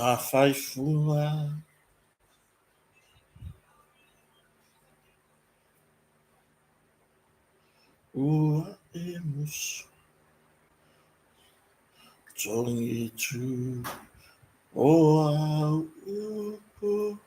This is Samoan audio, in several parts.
Afaifuga Ua e musu Tongi tu o au upu.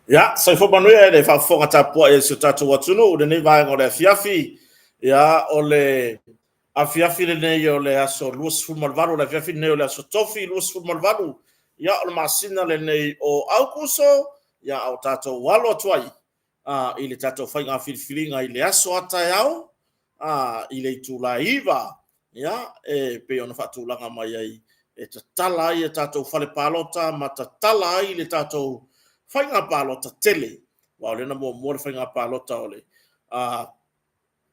Ia, soifua manuia i le faafofoga tapuai a si o tatou atunuu i lenei vaega o le afiafi. Ia, o le afiafi lenei o le aso 28, o le afiafi lenei o le aso Tofi 28, ia, o le masina lenei o Aukuso, ia, a o tatou alo atu ai i le tatou faiga filifiliga i le aso a taeao i le itula e 9, ia, e pei ona faatulaga mai ai e tatala ai a tatou fale palota ma tatala ai le tatou faiga palota tele. Aua o lea na muamua le faiga palota o le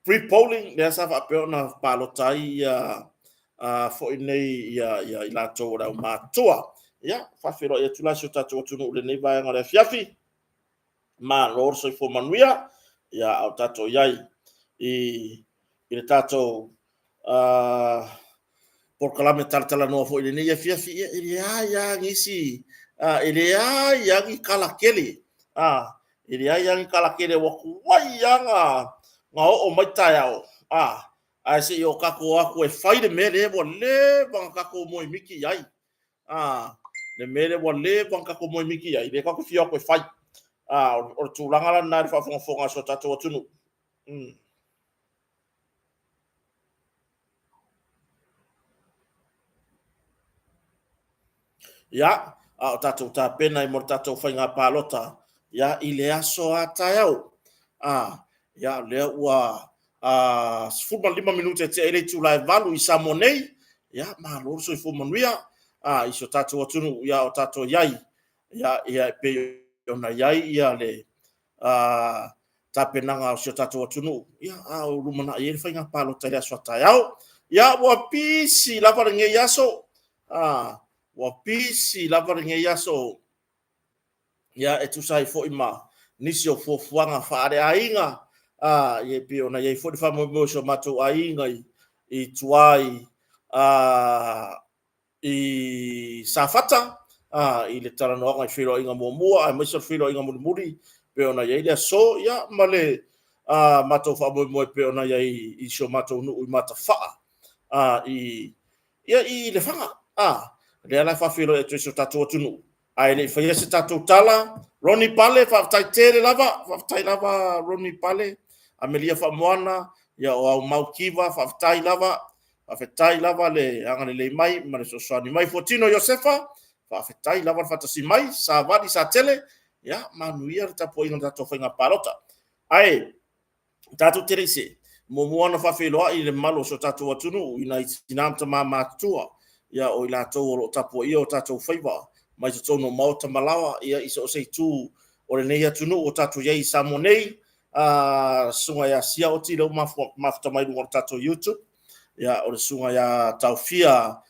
pre-polling lea sa faapea ona palota ai ia foi nei ia i latou o le aumatutua. Ia, faafeiloai atu la i si o tatou atunuu i lenei vaega o le afiafi. Malo le soifua manuia. Ia, a o tatou i ai i le tatou polokalame talatalanoa foi i lenei afiafi, ia, e leai lava nisi, e leai lava ni tala tele, e leai lava ni tala tele, ua tuai lava na oo mai taeao, ae se i o tatou o atu e fai le mea lea ua leva ona tatou moemiti i ai. Le mea lea ua leva ona tatou moemiti i ai, lea tatou te fia o atu e fai. O le tulaga la lena i le faafogafoga a si o tatou atunuu. Ia, a o tatou tapena ai mo le tatou faiga palota, ia, i le aso a taeao. Ia, lea ua 15 minute e tea ai le itula e 8 i Samoa nei. Ia, malo le soifua manuia i si o tatou atunuu, ia, o tatou i ai, ia, ia, e pei ona i ai ia le tapenaga o si o tatou atunuu, ia, a o lumanai ai le faiga palota i le aso a taeao. Ia, ua pisi lava lenei aso, ua pisi lava lenei aso, ia, e tusa ai foi ma nisi o fuafuaga faaleaiga, ia, e pei ona i ai foi le faamoemoe o si o matou aiga i tua i Safata, i le talanoaga i feiloaiga muamua aemaise o le feiloaiga mulimuli pei ona i ai le aso, ia, ma le matou faamoemoe pei ona i ai i si o matou nuu i Matafaa, i, ia, i Lefaga. Lea la e faafeiloai atu i si o tatou atunuu, ae le i faia se tatou tala. Ronnie Pale, faafetai tele lava, faafetai lava Ronnie Pale, Amelia Faamoana, ia, o Aumau Kiva, faafetai lava, faafetai lava le agalelei mai ma le fesoasoani mai. Fuatino Iosefa, faafetai lava le faatasi mai. Savali Satele, ia, manuia le tapuaiga o le tatou faiga palota. Ae tatou te le i see, muamua ona faafeiloai i le mamalu o si o tatou atunuu i nai tina ma tama matutua, ia, o i latou o lo o tapuaia o tatou faiva mai totonu o maota ma laoa, ia, i so o se itu o lenei atunuu o tatou i ai i Samoa nei. Susuga ia Sia Oti, lea ua mafuta mai luga o le tatou YouTube, ia, o le susuga ia Taofia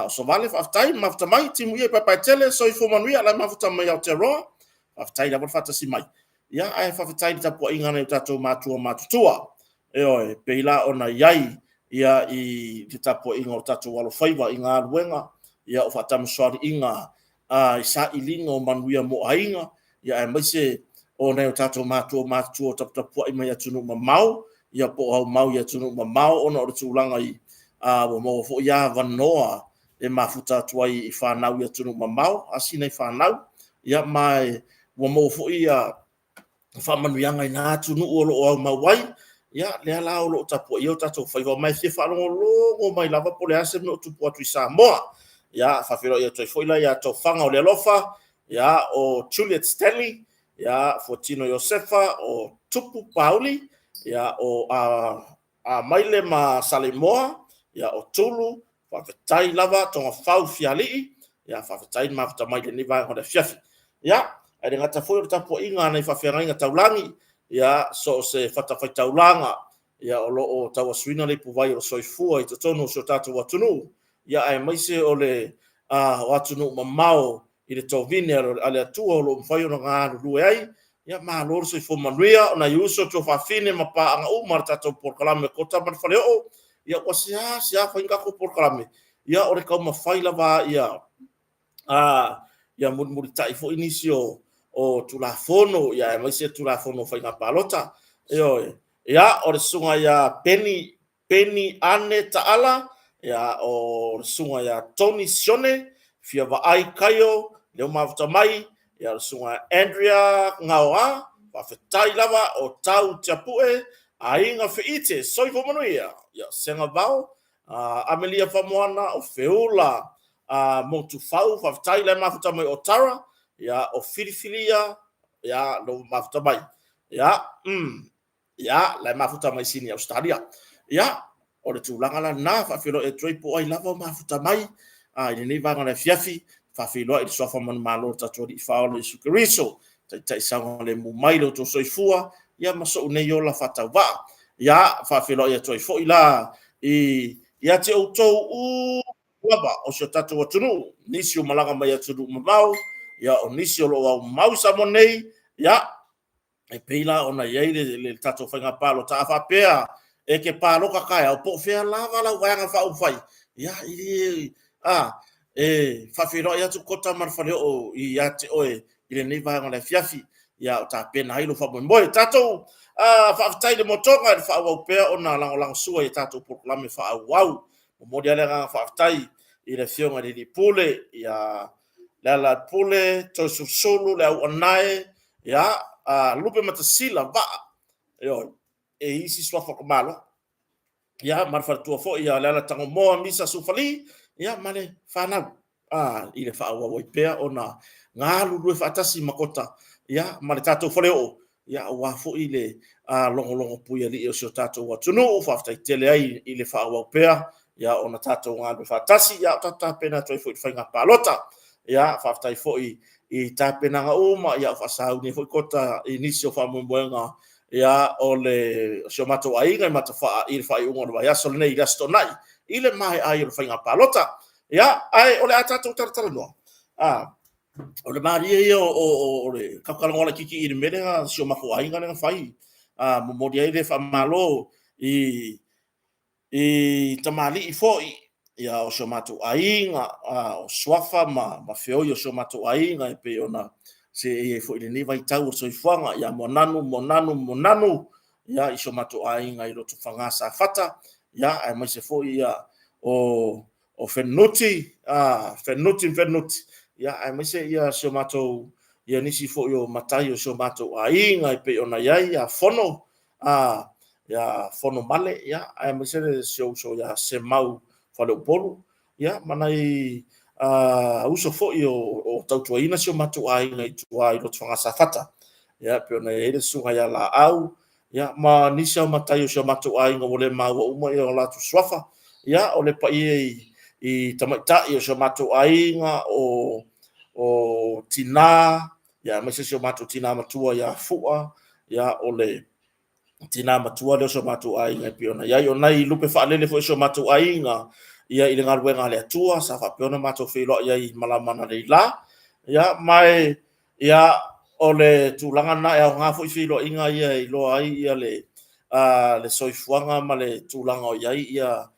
Osovale, faafetai mafuta mai. Timuia i Paepaetele, soifua manuia, la e mafuta mai Aotearoa, faafetai lava le faatasi mai. Ia, ae faafetai i le tapuaiga a nai o tatou matua matutua. Ioe, pei la ona i ai ia i le tapuaiga o tatou alofaiva i galuega, ia, o faatamasoaliiga i sailiga o manuia mo aiga, ia, aemaise o nai o tatou matua matutua o taputapuai mai atunuu mamao, ia, po o aumau i atunuu mamao ona o le tulaga i ua maua foi avanoa e mafuta atu ai i fanau i atunuu mamao, asi nai fanau, ia, ma ua maua foi ia faamanuiaga i na atunuu o lo o aumau ai. Ia, lea la o lo o tapuaia o tatou faiva ma e fia faalogologo mai lava po o le a se mea o tupu atu i Samoa. Ia, faafeiloai atu ai foi la ia Tofaga o le Alofa, ia, o Juliet Stanley, ia, Fuatino Iosefa, o Tupu Pauli, ia, o Maile ma Saleimoa, ia, o Tulu, faafetai lava Togafau Fialii, ia, faafetai le mafuta mai lenei vaega o le afiafi. Ia, ae le gata foi o le tapuaiga a nai faafeagaiga taulagi, ia, so o se fatafaitaulaga, ia, o lo o tauasuina le ipuvai o le soifua i totonu o si o tatou atunuu, ia, aemaise o le o atunuu mamao. i le tovine a le Atua o lo o mafai ona galulue ai. Ia, malo le soifua manuia o nai uso tuafafine ma paaga uma a le tatou polokalame Kota ma le Faleoo. Ia, ua seasea fai ni tatou polokalame, ia o le taumafai lava ia ia mulimulitai foi nisi o Tulafono, ia aemaise Tulafono o Faiga Palota. Ioe. Ia, o le susuga ia Penny Penny Ane Taala, ia, o le susuga ia Tony Sione, Fia Vaai Kaio, lea ua mafuta mai, ia, o le susuga Andrea Gaoa, faafetai lava, o Tau Tiapue, Aiga Feite, soifua manuia, ia, Sega Vao, Amelia Famoana, o Feula Motufau, faafetai la e mafuta mai o Tara, ia, o Filifilia, ia, lea ua mafuta mai, ia, ia, la e mafuta mai Sini Ausetalia. Ia, o le tulaga la lena, faafeiloai atu ai po o ai lava o mafuta mai i lenei vaega o le afiafi, faafeiloai i le suafa manumalo o le tatou Alii Faaola Iesu Keriso, taitai saogalemu mai lo outou soifua, ia ma sou nei ola faatauvaa. Ia, faafeiloai atu ai foi la i ia te outou uma lava o si o tatou atunuu, nisi o malaga mai atunuu mamao, ia o nisi o lo o aumau i Samoa nei, ia, e pei la ona i ai le tatou faiga palota, a faapea e te palota taeao, po o fea lava lau Vaega Faaupufai, ia, e a, e faafeiloai atu Kota ma le Faleoo ia te oe i lenei vaega o le afiafi, ia o tapena ai lou faamoemoe. Tatou faafetai i le motoga i le faaauau pea ona lagolagosua i a tatou polokalame faaauau. Momoli lava le agaga faafetai i le Afioga i le Alii Pule, ia Lealailepule, Toeolesulusulu, le Auanae, ia, Lupematasila Vaa, ioe, e isi suafa o Malo. Ia, ma le faletua foi ia Leala Tagomoa Misa Sufali, ia, ma le fanau i le faaauau ai pea ona galulue faatasi ma Kota, ia, ma le tatou faleoo, ia, aua foi le logologo puialii o si o tatou atunuu. Faafetai tele ai i le faaauau pea, ia, ona tatou galulue faatasi, ia, o tatou tapena atu ai foi i le faiga palota. Ia, faafetai foi i tapenaga uma, ia, o faasauni ai foi Kota i nisi o faamoemoega, ia, o le si o matou aiga i Matafaa i le faaiuga o le vaiaso lenei i le Aso Toonai i le maea ai o le faiga palota. Ia, ae o le a tatou talatalanoa. O le malie ia o le tatou talanoa laitiiti i le mea lea si o matou aiga lea na fai. Momoli ai le faamalo i tamalii foi ia o si o matou aiga, o suafa ma feoi o si o matou aiga e pei ona seei ai foi i lenei vaitau o le soifuaga ia Moananu, Moananu, Moananu, ia i si o matou aiga i Lotofaga Safata, ia aemaise foi ia o Fenunuti, Fenunuti ma Fenunuti, ia aemaise ia si o matou, ia nisi foi o matai o si o matou aiga e pei ona i ai ia Fono, ia Fono Male, ia aemaise le si ou uso ia Semau Faleupolu, ia ma nai uso foi o tautuaina si o matou aiga i tua i Lotofaga Safata, ia pei ona i ai le susuga ia Laau, ia ma nisi o matai o si o matou aiga ua le maua uma ia o latou suafa, ia o le paia i tamaitai o si o matou aiga, o tina, ia aemaise si o matou tina matua ia Fua, ia o le tina matua lea o si o matou aiga e pei ona i ai. O nai lupe faalele foi o si o matou aiga ia i le galuega a le Atua sa faapea ona matou feiloai ai i malama analeila. Ia, ma e, ia, o le tulaga lena e aoga foi feiloaiga ia e iloa ai ia le soifuaga ma le tulaga o i ai ia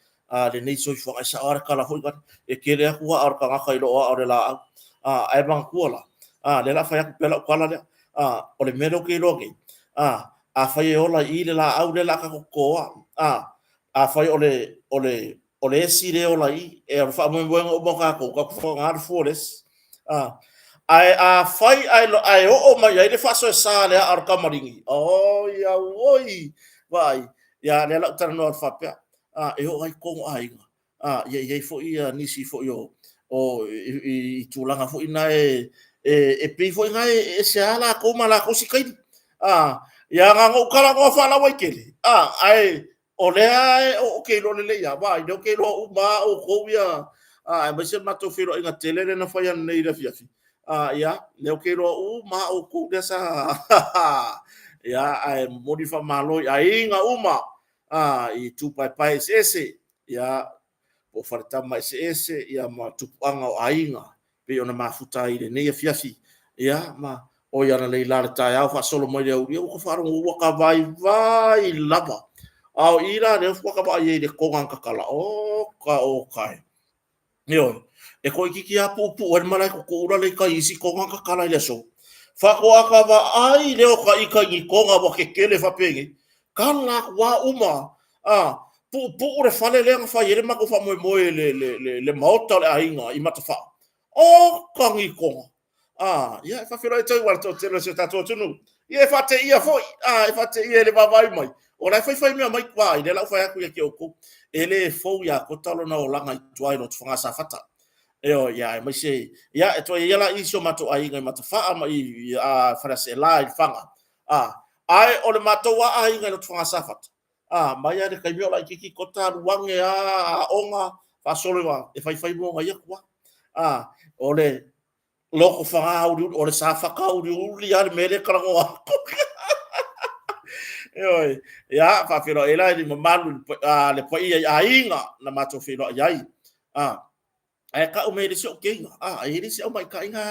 lenei soifuaga. E sao lava le tala foi lea, e tele atu aa o le tagata i loo aa o le laau. Ae manatua la, lea o le a fai atu pea lau tala lea, o le mea lea ou te iloa nei, afai e ola i i le laau lea o le a tatou totoa, afai o le esi lea e ola i i, e o le faamoemoega uma o tatou, tatou te faaaoga le fua o le esi. Ae afai ae oo mai ai le faasoesa a le aa o le tamaligi, oi auoi, vaai, ia lea la ou talanoa atu faapea, e oo lava i totonu o aiga, ia i ai foi ia nisi foi o i tulaga foi na e pei foi na e ese lava latou ma latou sikaili. Ia na ona ou talanoa faalauaitele, ae o lea ou te iloa lelei lava, vaai, lea ou te iloa uma lava outou ia, aemaise le matou feiloaiga tele lea na fai ananei i le afiafi. Ia, lea ou te iloa uma lava outou lea sa... Ia, ae momoli le faamalo i aiga uma i itu paepae eseese, ia, po o faletama eseese, ia ma tupuaga o aiga. pei ona mafuta ai i lenei afiafi. Ia, ma oi ana lei la le taeao faasolo mai le auli, ua ka faalogo ua ka vaivai lava. A o i la lea ua ka vaai ai i le koga na tatala, o ka o ka e. Ioe, e toaitiiti lava puupuu ai le malae tutuu lale i tai i isi toga na tatala i le aso. Faatoa ta vaai lea o ta ita i ni toga ua tetele faapenei. Tala atu lava uma, a, puupuu le fale lea na fai ai le matou faamoemoe i le maota o le aiga i Matafaa. Oka ni toga! A, ia, e faafeiloai atu ai aua o le toatele o si o tatou atunuu, ia e faateia foi, a, e faateia i le vaavaai mai, o la e faifai mea mai tua, lea la ua fai atu ia te outou, e le fou ia Kota lona olaga i tua i Lotofaga Safata. Ioe, ia, aemaise, ia, e toe ia la i si o matou aiga i Matafaa ma i Faleaseela i Lefaga, a, ae o le matou lava aiga i Lotofaga Safata, a, mai lava i le taimi o laitiiti Kota alu ane lava aoga, faasolo e faifai moa ia tua. A, o le Lotofaga uliuli, o le Safata uliuli lava le mea lea e talanoa atu. Ioe, ia, faafeiloai ai la i le mamalu, le paia i aiga na matou feiloai ai. A, ae tau mai e le isi ou keiga, a, e i ai le isi aumaitaiga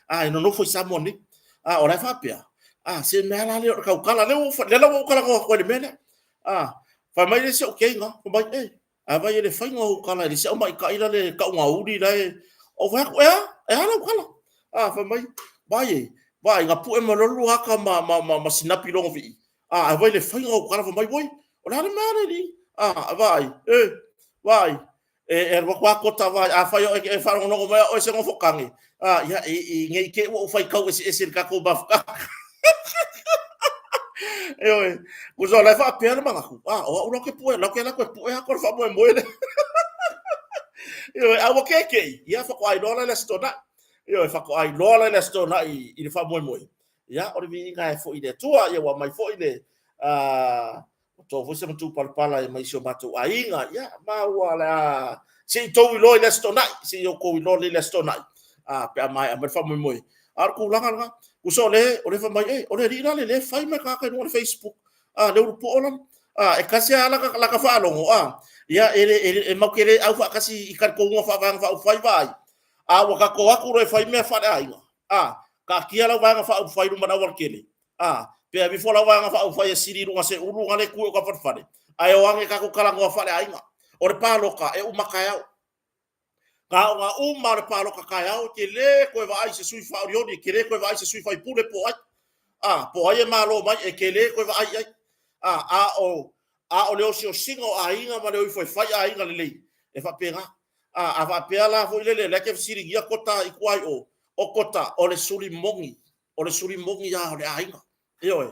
a, e nonofo i Samoa nei. A, o la e faapea, a, se mea la lea o le tautala, lea la ua ou talanoa atu ai i le mea lea. A, fai mai le isi ou keiga, fai mai, e, ae vai e le faiga o ou tala i le isi aumaitai la le taugauli la e, ou fai atu, e a, e a lau tala? A, fai mai, vai e, vai, na pue mai loa le lua ata ma sinapi logovii. A, ae vai le faiga o ou tala, fai mai, oi, o le a le mea le alii? A, vaai, e, vaai, e alu atu lava Kota, vaai, afai o e faalogologo mai o oe se nofo tane, a, ia, i, nei te i ua ou faitau eseese i le tatou mafutaga. Ioe, tusa o la e faapea le manatu, a, o au la ou te pue, la ou te alu atu e pue atu le faamoemoe lea. Ioe, a ua keke'i, ia faatoa iloa la i le Aso Toonai. Ioe, faatoa iloa la i le Aso Toonai i le faamoemoe. Ia, o le viiga e foi i le Atua, ia ua aumai foi le, ua to foi se matupalapala mai si o matou aiga, ia, ma ua le a, se i tou iloa i le Aso Toonai, se i outou iloa i le Aso Toonai, a, pe a maea mai le faamoemoe. A o le tulaga lena, tusa o le, o le fai mai, e, o le alii la le lea e fai mai tagata i luga o le Facebook, a, le ulupo'o la, a, e tasi lava laka, laka faalogo, a, ia, e, e, e matou te le au faatasi i talitonuga faa-Vaega Faaupufai vaai, a ua tatou o atu loa e fai mea faale-aiga, a, taatia lau Vaega Faaupufai i luma o le aualatele, A, pe ave ifo lau Vaega Faaupufai e sili i luga se ulu na le tu i o ta falefale, ae o age tatou talanoa faaleaiga. O le palota e uma taeao. Na o na uma o le palota taeao, e te le toe vaai i se sui faaolioli, e te le toe vaai i se sui faipule po o ai. A, po o ai e malo mai, e te le toe vaai i ai. A, a o, a o le osiosiga o aiga ma le o ifo e fai aiga lelei, e faapena. A, a faapea la foi lele, o lea e te fesiligia Kota i tua i o, o Kota, o le suli moni o le suli moni lava o le aiga. Ioe.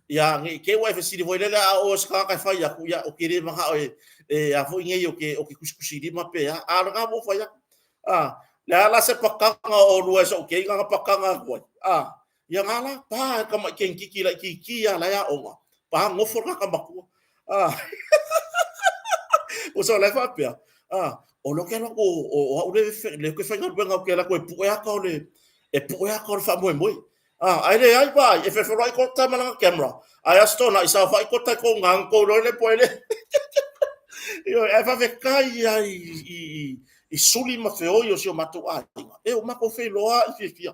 Ia, ne i te i ua e fesili foi lele a o oe o se tagata e fai atu, ia, ou te le manao e, e a foi nei ou te, ou te tusitusilima pe a. A o lena ua ou fai atu. A, le a la se pakaga o olua e so'u keiga na pakaga atu ai. A, ia na la, pa e tama'i kenikiki laitiiti lava la e aoga, pa nofo le tagata matua. A, tusa o la e faapea, a, o lea ou te alu atu o au lea ou te faigaluega ou te alu atu e pue ata o le, e pue ata o le faamoemoe. A, ae leai vaai, e fefeloai Kota ma lana camera, ae Aso Toonai saofai Kota i kou gā, kou iloa le poe le. Ioe, ae faafetai lava i suli ma feoi o si o matou aiga, e ua matou feiloai fiafia.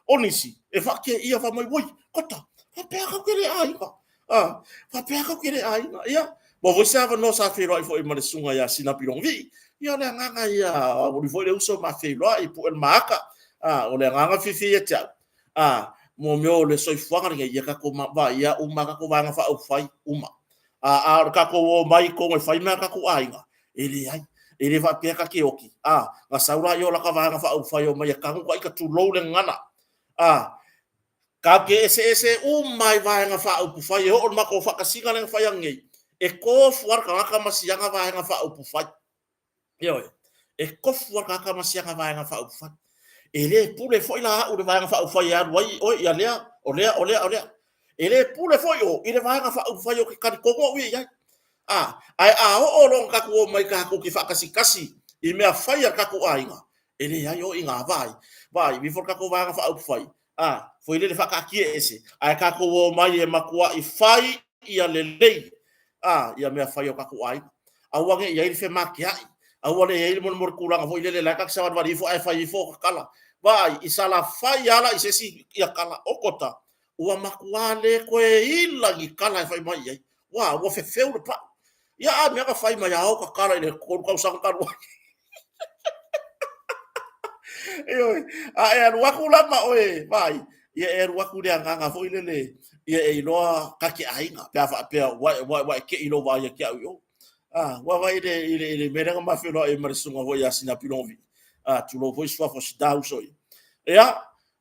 O nisi, e faateia fai mai, oi, Kota, faapea kau te le aiga. A, faapea kau te le aiga. Ia, ua foi se avanoa sa feiloai foi ma le susuga ia Sinapi Logivii. Ia, o le agaga ia, auli foi le uso ma feiloai, pue le maaka. A, o le agaga fiafia ia te au. A, mo mea o le soifuaga lenei, ia tatou vaai ia uma tatou Vaega Faaupufai uma. A, a o le tatou o mai i totonu e fai mea a tatou aiga, e leai. E le faapea ta te oti. A, na sau la i o laka Vaega Faaupufai o mai e tanu ta ita tulou le gagana. A, tatou te eseese uma i Vaega Faaupufai e oo i le matou faatasiga lea na fai ananei, e tofu lava le tagata ma siana Vaega Faaupufai. Ioe, e tofu lava le tagata ma siana Vaega Faaupufai. E le pule foi la au i le Vaega Faaupufai e alu ai oe, ia lea, o lea, o lea, o lea. E le pule foi o i le Vaega Faaupufai ou te talitonu au ia i ai. A, ae a oo loa ina tatou omai tatou te faakasikasi i mea fai a le tatou aiga, e leai o i gā, vaai, vaai, aveifo le tatou Vaega Faaupufai, a, foi lele faataatia ese, ae tatou omai e matuai fai ia lelei, a, ia mea fai a o tatou aiga. Aua ne i i ai le femateai, aua ne i i ai le molemole tulaga foi lele, la e ta te savalivali ifo ae fai ifo o tatala. Vaai, i Salafai ala i se isi ia kala okota, ua matua le toe ila ni kala e fai mai i ai. Ua, ua fefeu le pau. Ia a mea ka fai mai a o ka kala i le 3 tausaga talu ai. Ioe, a e alu atu la ma oe, vaai, ia e alu atu i le agaga foi lele, ia e iloa ta te aiga, pe a faapea ua e, ua, ua e te i lou vaai ia te au i o. Ah, ua vaai i le, i le, i le mea lea na ma feiloai ai ma le susuga foi ia Sinapi Logovi'i. Ah, tulou foi suafa o si ta uso ia. Ia,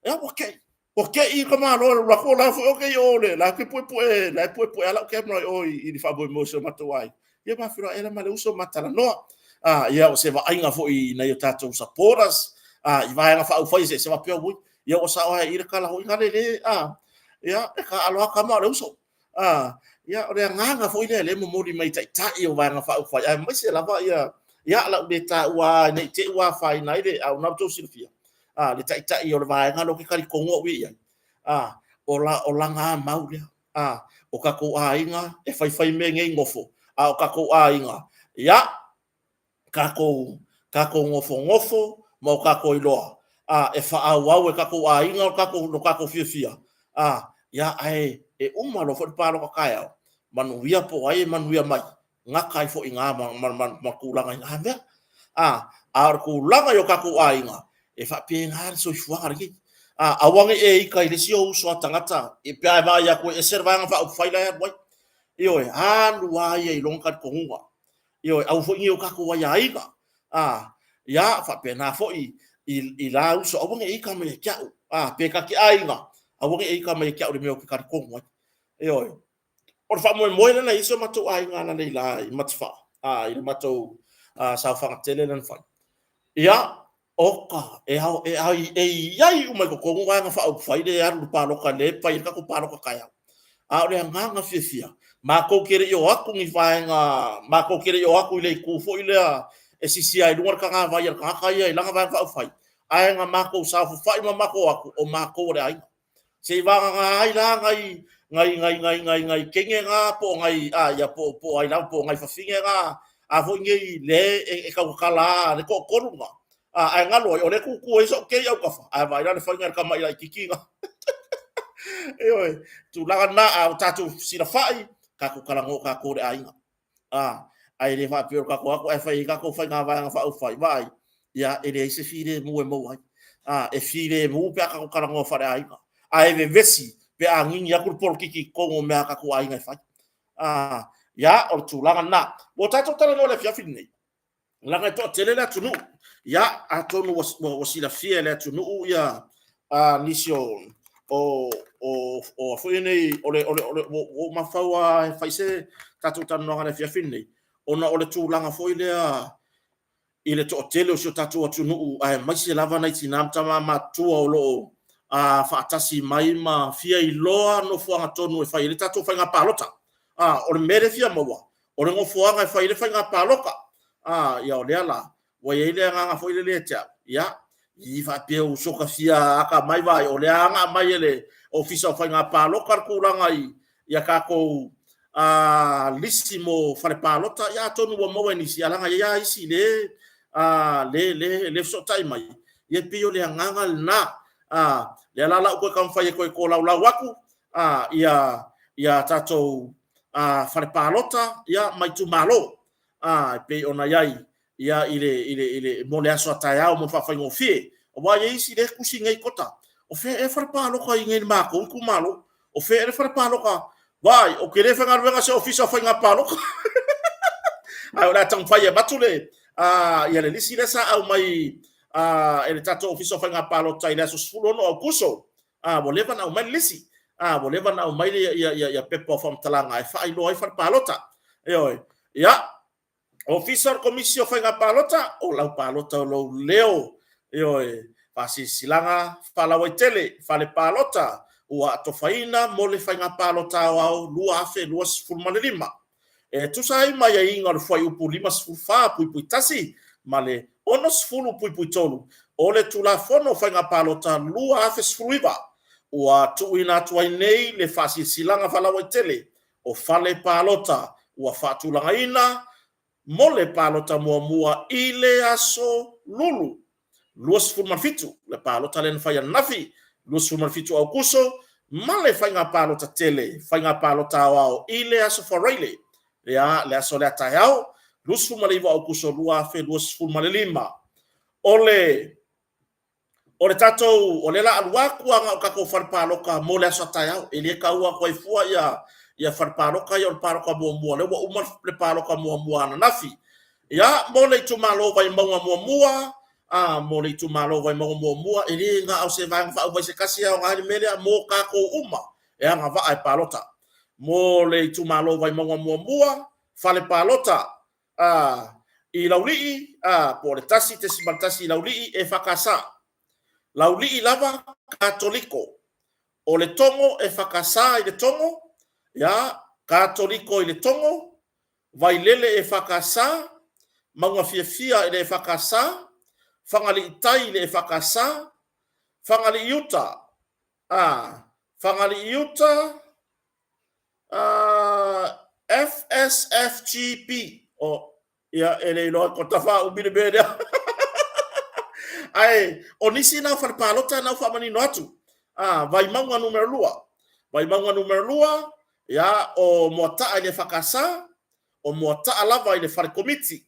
ia ua te i. Ua te i ka Malo e alu atu, o la foi o te i o le, la ke puepue, la e puepue a lau camera i o i le faamoemoe o si o matou aiga. Ia ma feiloai ai la ma le uso ma talanoa. Ah, ia o se vaaiga foi i nai o tatou supporters, ah, i vaega faaupufai eseese faapea, ui, ia ua sao lava i le tala foi nale le, ah, ia, e taaalo lava tama o le uso. Ah, ia, o le agaga foi lea lea e momoli mai i taitai o Vaega Faaupufai, aemaise lava ia, ia, lau le taua ne i te i ua afaina ai le, a o lena ua outou silafia, ah, le taitai o le vaega lea ou te talitonu au ia i ai, ah, o la, o lana a mau lea, ah, o tatou aiga e faifai mea nei nofo, a o tatou aiga, ia, tatou, tatou nofonofo ma o tatou iloa, a, e faaauau e tatou aiga o tatou, lo tatou fiafia, a, ia, ae e uma loa foi le palota taeao, manuia po o ai e manuia mai, gata ai foi i ina ma, ma, ma, ma tulaga i na mea. A, a o le tulaga i o tatou aiga, e faapena le soifuaga lenei. A, aua ne i e ita i le isi ou uso a tagata, e pe a e vaai atu e ese le vaega faaupufai la e alu ai. Ioe, alu lava ia i lona talitonuga. Ioe, aua foi ne i o tatou aiaiga. A, ia, faapena foi i, i la uso, aua ne i ita mai ia te au. A, pe ta te aiga, aua ne i ita mai ia te au i le mea ou te talitonu ai. Ioe. O le faamoemoe lea na i ai si o matou aiga ananei la i Matifaa, a, i le matou saofaga tele lea na fai. Ia, Oka, e ao, e ai, e i ai uma i totonu Vaega Faaupufai lea e alu i le palota, lea e fai ai le tatou palota taeao. A o le agaga fiafia, matou te le i o atu ni vaega, matou te le i o atu i le itu foi lea e sisia ai i luga le tagavai a le tagata ia i lana Vaega Faaupufai, ae na matou saofafai ma matou o atu, o matou o le aiga. Se i vagana ai la nai nai nai nai nai nai kene na po o nai a ia po po ai lava po o nai fafine na a foi nei le e, e tautatala le toatolu na a ae galo ai o le tutu ai so'u kei autafa ae vaai la le faiga i le tama'i laitiiti na. Ioe, tulaga na a o tatou silafai tatou talanoa tatou le aiga. A, ae le faapea o le tatou atu ae fai ai tatou faiga vaega faaupufai, vaai, ia, e leai se filemu e maua ai. A, e filemu pe a tatou talanoa faaleaiga, ae vevesi pe a gigi atu le polokiki i totonu o mea a tatou aiga e fai. A, ia, o le tulaga lena. Ua tatou talanoa i le afiafi lenei, leaga e toatele le atunuu. Ia, atonu ua, ua, ua silafia e le atunuu ia a, nisi o o o o foi nei o le o le o le ua ou mafaufau lava e fai se tatou talanoaga i le afiafi lenei ona o le tulaga foi lea i le toatele o si o tatou atunuu aemaise lava nai tina ma tama matutua o lo o a faatasi mai ma fia iloa nofoaga tonu e fai ai le tatou faiga palota. A, o le mea lea e fia maua, o le nofoaga e fai ai le faiga palota. A, ia o lea la, ua i ai le agaga foi lele ia te au, ia, i faapea ua sokafia atamai vaai, o lea na aumai e le Ofisa o Faiga Palota le tulaga i ia tatou a, lisi mo fale palota, ia atonu ua maua e nisi, ae leaga e i ai lava isi le, a, le, le, le fesootai mai, ia e pei o le agaga lena. A, lea la o le a ou toe taumafai e toe tolaulau atu, a, ia, ia tatou a, fale palota, ia, ma itumalo, a, e pei ona i ai, ia, i le, i le, i le, mo le aso a taeao mo le faafaigofie. Aua e i ai isi lea e tusi nei kota, o fea ea fale palota i inei i le matou itumalo? O fea ea le fale palota? Vaai, ou te le faigaluega i se ofisa o faiga palota. Ae o le a taumafai e avatu le, a, ia le lisi lea sa aumai a, e le tatou ofisa o faiga palota i le aso 16 Aokuso. A, ua leva ona aumai le lisi. A, ua leva ona aumai ia, ia, ia, ia pepa o faamatalaga e faailoa ai fale palota. Ioe. Ia, Ofisa o le Komisi o Faiga Palota, o lau palota o lou leo. Ioe. Faasilasilaga faalauaitele, fale palota ua atofaina mo le Faiga Palota Aoao 2025. E tusa ai ma aiaiga o le Fuaiupu 54.1 ma le 60.3 o le Tulafono o Faiga Palota 2019, ua tuuina atu ai nei le Faasilasilaga Faalauaitele o Fale Palota ua faatulagaina mo le palota muamua i le aso Lulu. 27, le palota lea na fai ananafi, 27 Aokuso, ma le faiga palota tele, faiga palota aoao i le aso Faraile, ia, le aso lea taeao, 29 Aokuso 2025. O le O le tatou, o lea la alu atu a na o tatou fale palota mo le aso a taeao. E le taua atu ai fua ia, ia fale palota ia o le palota muamua, lea ua uma le palota muamua ananafi. Ia, mo le itumalo Vaimauga muamua, a, mo le itumalo Vaimauga muamua, e le na o se Vaega Faaupufai se tasi e aoga ai le mea lea, mo tatou uma e agavaa e palota. Mo le itumalo Vaimauga muamua, fale palota, a, i Laulii, a, po o le 1.1 i Laulii, EFKS. Laulii lava, Katoliko. O le Togo, EFKS i le Togo, ia, Katoliko i le Togo, Vailele EFKS, Maugafiafia i le EFKS, Fagalii-tai i le EFKS, Fagalii-uta, a, Fagalii-uta, FSFGB. O, ia, e le iloa ko tafa umi le mea lea. Ae, o nisi na o fale palota na o faamanino atu. Ah, Vaimauga numera 2. Vaimauga numera 2, ia, o Moataa i le EFKS, o Moataa lava i le fale komiti.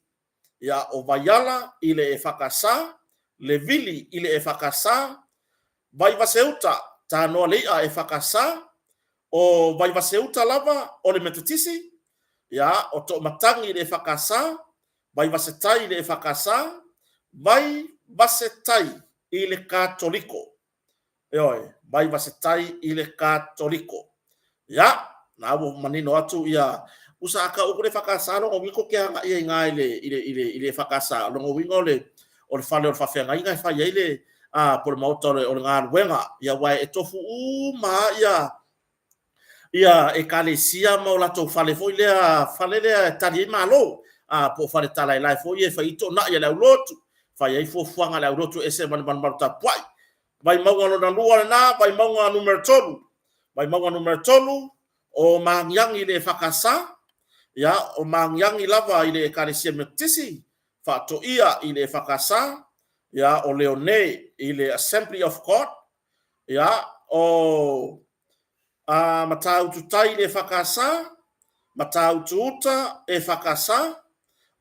Ia, o Vaiala i le EFKS, Levili i le EFKS, Vaivaseuta, Tanoa le i'a EFKS, o Vaivaseuta lava o le Metotisi, ia, o Toomatagi i le EFKS, Vaivasetai i le EFKS, Vaivasetai i le Katoliko. Ioe, Vaivasetai i le Katoliko. Ia, na ua manino atu ia usa a tau atu le EFKS lona uiga tou te agai ai i ina i le i le i le i le EFKS. O lona uiga o le o le fale o le faafeagaiga e fai ai le a po o le maota o le, o le galuega. Ia aua e tofu uma lava ia ia ekalesia ma o latou fale foi lea, fale lea e tali ai malo, a po o fale talaelae foi ia e fai ai toonai a le aulotu, fai ai fuafuaga a le aulotu e ese ma le malumalu tapuai. Vaimauga lona lua lena, Vaimauga numera 3. Vaimauga numera 3, o Magiagi i le EFKS, ia, o Magiagi lava i le Ekalesia Metotisi, Faatoia i le EFKS, ia, o Leone i le Assembly of God, ia, o a Matautu-tai i le EFKS, Matautu-uta EFKS,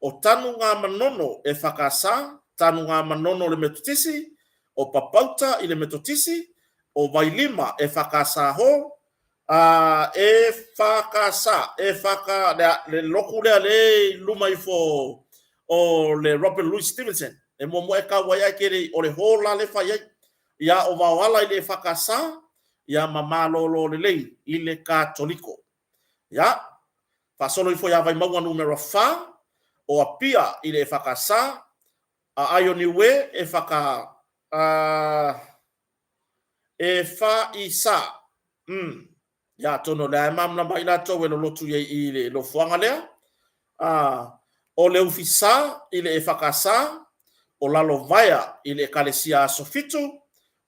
o Tanugamanono EFKS, Tanugamanono i le Metotisi, o Papauta i le Metotisi, o Vailima EFKS ho, a EFKS, EFK, le, le lotu lea le i luma ifo o le Robert Louis Stevenson, e muamua e tau ai ae te le i, o le hall la le fai ai. Ia, o Vaoala i le EFKS, ia ma Malolo Lelei i le Katoliko. Ia, faasolo ifo ia Vaimauga numera 4, o Apia i le EFKS, Aai o Niue e whaka, uh, e wha i sa. Mm. Ia, atonu o lea e māmalama ai latou e lolotu i ai i le lofoaga lea. Uh, o le ufi sa i le EFKS, o Lalovaea i le Ekalesia Aso Fitu,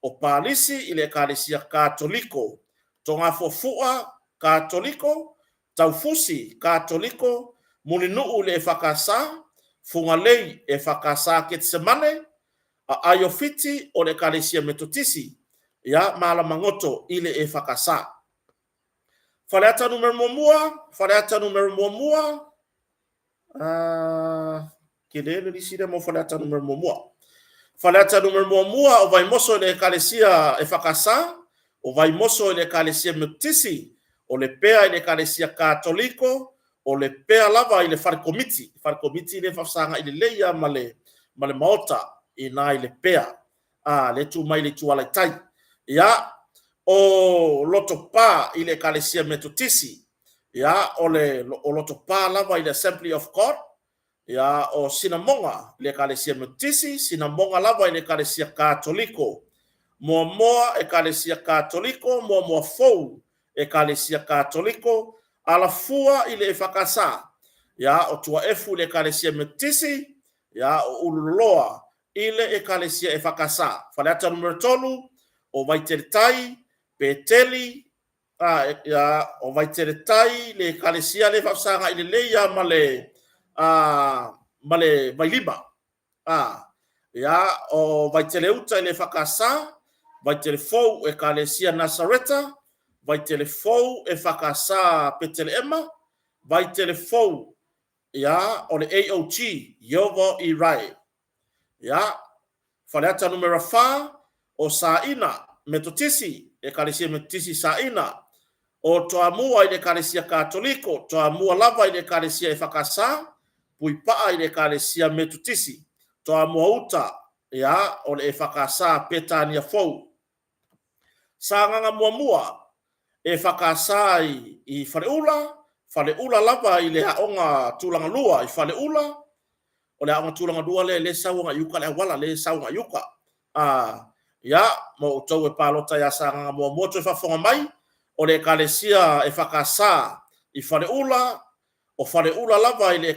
o Palisi i le Ekalesia Katoliko, Togafuafua Katoliko, Taufusi Katoliko, Mulinuu i le EFKS, Fugalei EFKS Ketisemane, Aai o Fiti o le Ekalesia Metotisi, ia, Malamagoto i le EFKS. Faleata numera muamua, Faleata numera muamua, Uh, tele le lisi lea mo Faleata numera muamua. Faleata numera muamua o Vaimoso i le Ekalesia EFKS, o Vaimoso i le Ekalesia Metotisi, o Lepea i le Ekalesia Katoliko, o Lepea lava i le Fale Komiti. Fale Komiti lea e faafesagai lelei lava ma le, ma le Maota i ina i Lepea. A, le tu mai le itu ala i tai. Ia, o Lotopa i le Ekalesia Metotisi, ia, o le o Lotopa lava i le Assembly of God, ia, o Sinamoga i le Ekalesia Metotisi, Sinamoga lava i le Ekalesia Katoliko. Moamoa Ekalesia Katoliko, Moamoa Fou Ekalesia Katoliko, Alafua i le EFKS, ia, o Tuaefu i le Ekalesia Metotisi, ia, o Ululoloa i le Ekalesia EFKS. Faleata numera 3, o Vaiteletai, Peteli, a, ia, o Vaiteletai, le Ekalesia lea e faafesagai lelei lava ma le, a, ma le Vailima. A, Ia, o Vaiteleuta i le EFKS, Vaitelefou Ekalesia Nasareta, Vaitelefou EFKS Peteleema, Vaitelefou, ia, o le AOG, Ieova i Rae. Ia, Faleata numera 4, o Saina, Metotisi, Ekalesia Metotisi Saina, o Toamua i le Ekalesia Katoliko, Toamua lava i le Ekalesia EFKS, Puipaa i le Ekalesia Metotisi, Toamua Uta, ia, o le EFKS Petania Fou. Sagaga muamua, EFKS i Faleula, Faleula lava i le aoga tulaga lua i Faleula, o le aoga tulaga lua lea lea e sau agai i uka le auala lea e sau agai i uka. Ia, mo outou e palota ia Sagaga muamua toe faafofoga mai, o le Ekalesia EFKS i Faleula, o Faleula lava i le,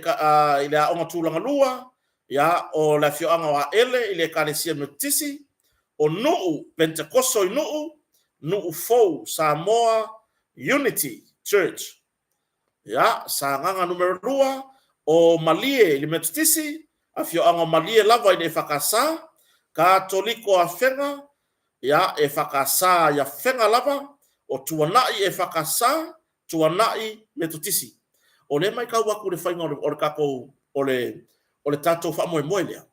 i le aoga tulaga lua, ia, o le afioaga o Aele i le Ekalesia Metotisi, o Nuu, Pentekoso i Nuu, Nuu Fou Samoa Unity Church. Ia, Sagaga numera 2, o Malie i le Metotisi, afioaga o Malie lava i le EFKS, Katoliko Afega, ia, EFKS i Afega lava, o Tuanai EFKS, Tuanai Metotisi. O lea e matau atu i le faiga o le tatou o le o le tatou faamoemoe lea,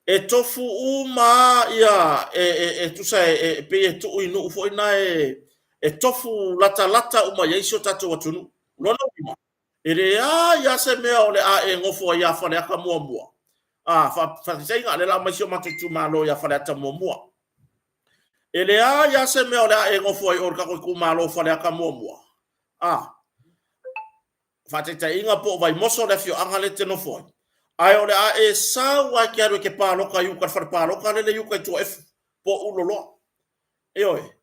e tofu uma lava ia e tusa e pei e tuu i nuu foi na e tofu latalata uma i ai si o tatou atunuu. O lona uiga, e leai lava se mea o le a e nofo ai ia Faleata muamua. A, faataitaiga, o lea o le a aumai si o matou itumalo ia Faleata muamua. E leai lava se mea o le a e nofo ai o i le tatou itumalo o Faleata muamua. A, faataitaiga po o Vaimoso le afioaga lea e te nofo ai, ae o le a e sau lava e te alu e te palota i uka i le fale palota lea e i uka i Tuaefu po o Uloloa. Ioe.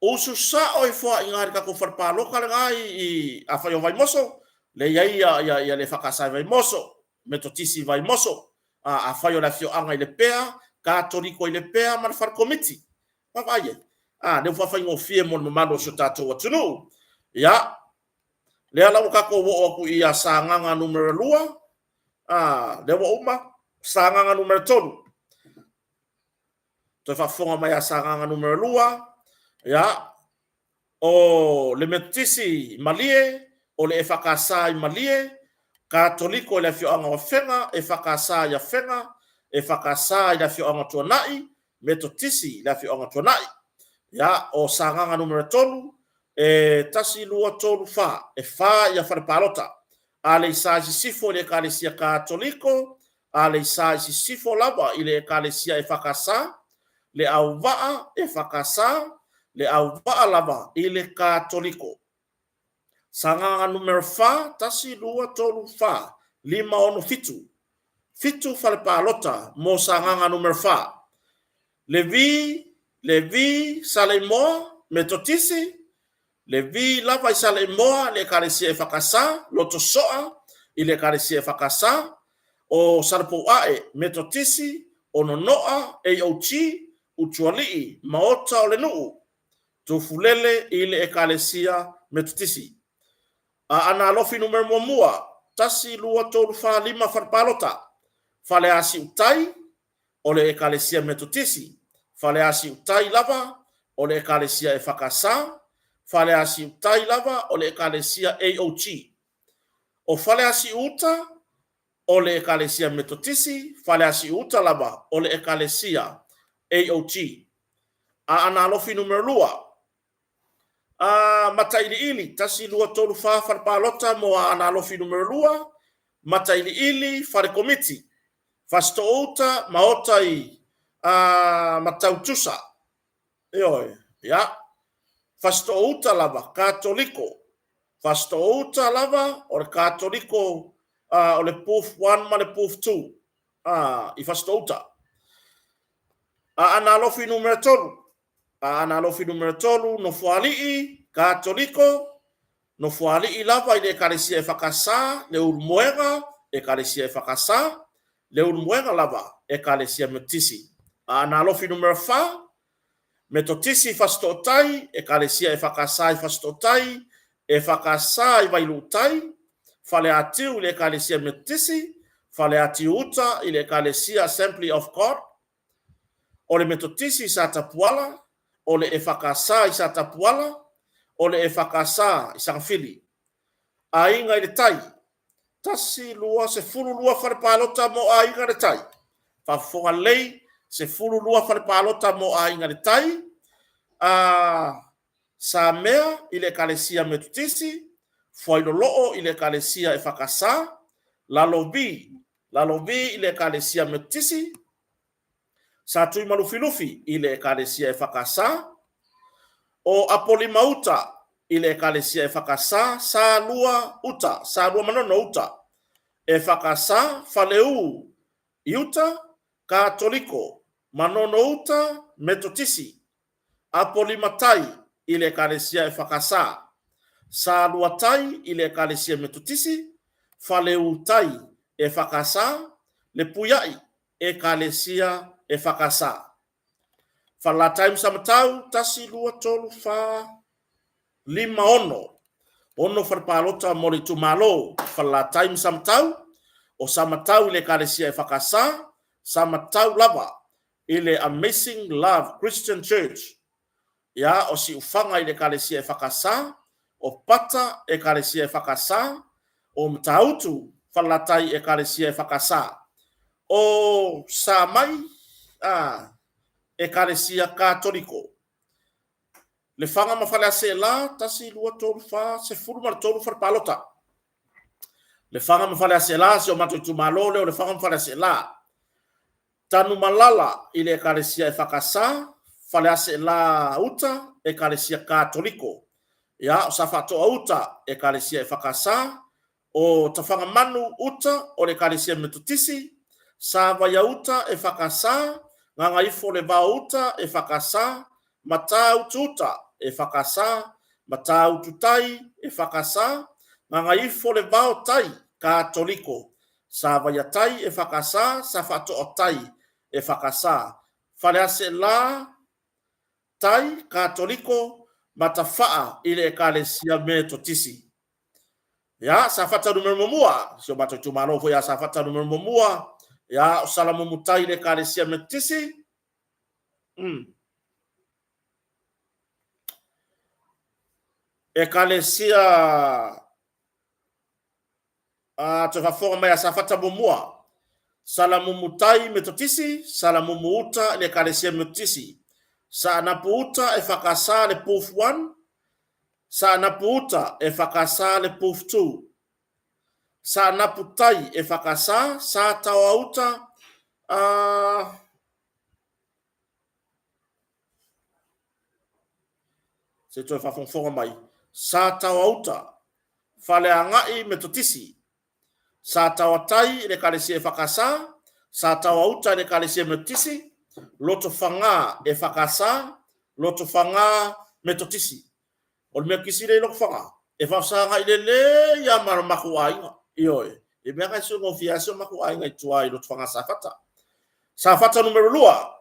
Usu sao ifo lava i ina i le tatou fale palota lena i, afai o Vaimoso, lea e i ai ia, ia, ia le EFKS i Vaimoso, Metotisi i Vaimoso, a, afai o le afioaga i Lepea, Katoliko i Lepea ma le fale komiti. Vaavaai i ai. A, lea ua faafaigofie mo le mamalu o si o tatou atunuu. Ia, lea la ua tatou oo atu ia Sagaga numera 2, a, lea ua uma, Sagaga numera 3. Toe faafofoga mai ia Sagaga numera 2, ia, o le Metotisi i Malie, o le EFKS i Malie, Katoliko i le afioaga o Afega, EFKS i Afega, EFKS i le afioaga o Tuanai, Metotisi i le afioaga o Tuanai. Ia, o Sagaga numera 3, e 1, 2, 3, 4, e 4 ia fale palota. Aleisa i Sisifo i le Ekalesia Katoliko, Aleisa i Sisifo lava i le Ekalesia EFKS, Leauvaa EFKS, Leauvaa lava i le Katoliko. Sagaga numera 4, 1, 2, 3, 4, 5, 6, 7. Fitu fale palota mo Sagaga numera 4. Levi, Levi, Saleimoa, Metotisi, Levi lava i Saleimoa le Ekalesia EFKS, Lotosoa i le Ekalesia EFKS, o Salepouae, Metotisi, o Nonoa, AOG, Utualii, Maota o le Nuu, Tufulele i le Ekalesia Metotisi. Aana Alofi numera muamua, 1, 2, 3, 4, 5 fale palota, Faleasiutai, o le Ekalesia Metotisi, Faleasiutai lava o le Ekalesia EFKS, Faleasiutai lava o le Ekalesia AOG. O Faleasiuuta o le Ekalesia Metotisi, Faleasiuuta lava o le Ekalesia AOG. Aana Alofi numera 2, A, Matailiili, 1, 2, 3, 4 fale palota mo Aana Alofi numera 2, Matailiili, fale komiti, Fasitoouta, Maota i, a, Matautusa. Ioe, ia. Fasitoouta lava, Katoliko. Fasitoouta lava, o le Katoliko, a, o le Booth 1 ma le Booth 2, a, i Fasitoouta. Aana Alofi numera 3, Aana Alofi numera 3, Nofoalii, Katoliko, Nofoalii lava i le Ekalesia EFKS, Leulumoega, Ekalesia EFKS, Leulumoega lava, Ekalesia Metotisi. Aana Alofi numera 4, Metotisi Fasitootai, Ekalesia EFKS i Fasitootai, EFKS i Vailuutai, Faleatiu i le Ekalesia Metotisi, Faleatiu Uta i le Ekalesia Assembly of God, o le Metotisi i Satapuala, o le EFKS i Satapuala, o le EFKS i Sagafili. Aiga i le Tai, 1, 2, 12 fale palota mo Aiga i le Tai. Faafofoga lelei, 12 fale palota mo Aiga i le Tai. Samea i le Ekalesia Metotisi, Fuailoloo i le Ekalesia EFKS, Lalovi, Lalovi i le Ekalesia Metotisi, Satuimalufilufi i le Ekalesia EFKS, o Apolima Uta i le Ekalesia EFKS, Salua Uta, Salua Manono Uta, EFKS, Faleu i Uta, Katoliko, Manono Uta, Metotisi, Apolima Tai i le Ekalesia EFKS, Salua Tai i le Ekalesia Metotisi, Faleu Tai EFKS, Lepuia'i Ekalesia EFKS. Falelatai ma Samatau, 1, 2, 3, 4, 5, 6. 6 fale palota mo le itumalo Falelatai ma Samatau, o Samatau i le Ekalesia EFKS, Samatau lava i le Amazing Love Christian Church, ia, o Siufaga i le Ekalesia EFKS, o Pata Ekalesia EFKS, o Matautu Falelatai Ekalesia EFKS, o Samai a Ekalesia Katoliko. Lefaga ma Faleaseela, 1, 2, 3, 4, 13 fale palota. Lefaga ma Faleaseela, si o matou itumalo lea o Lefaga ma Faleaseela. Tanumalala i le Ekalesia EFKS, Faleaseela Uta, Ekalesia Katoliko. Ia, o Safaatoa Uta, Ekalesia EFKS, o Tafagamanu Uta o le Ekalesia Metotisi, Savaia Uta, EFKS, Gagaifo Le Vao Uta, EFKS, Matautu Uta, EFKS, Matautu Tai, EFKS, Gagaifo Le Vao Tai, Katoliko, Savaia Tai, EFKS, Safaatoa Tai, EFKS, Faleaseela Tai, Katoliko, Matawhaa i le Ekalesia Metotisi. Ia, Safata numera muamua, si o matou itumalo foi ia Safata numera muamua, ia, o Salamumu Tai i le Ekalesia Metotisi. Ekalesia a toe faafofoga mai a Safata muamua, Salamumu Tai Metotisi, Salamumu Uta i le Ekalesia Metotisi, Saanapu Uta EFKS le Booth 1, Saanapu Uta EFKS le Booth 2, Saanapu Tai EFKS, Sataoa Uta, a Se toe faafogafoga mai, Sataoa Uta, Faleagai Metotisi, Sataoa Tai i le Ekalesia EFKS, Sataoa Uta i le Ekalesia Metotisi, Lotofaga EFKS, Lotofaga Metotisi. O le mea kisi lea i Lotofaga, e faafesagai lelei lava ma lo matou aiga. Ioe, i mea na e sugofia ai si o matou aiga i tua i Lotofaga Safata. Safata numera 2,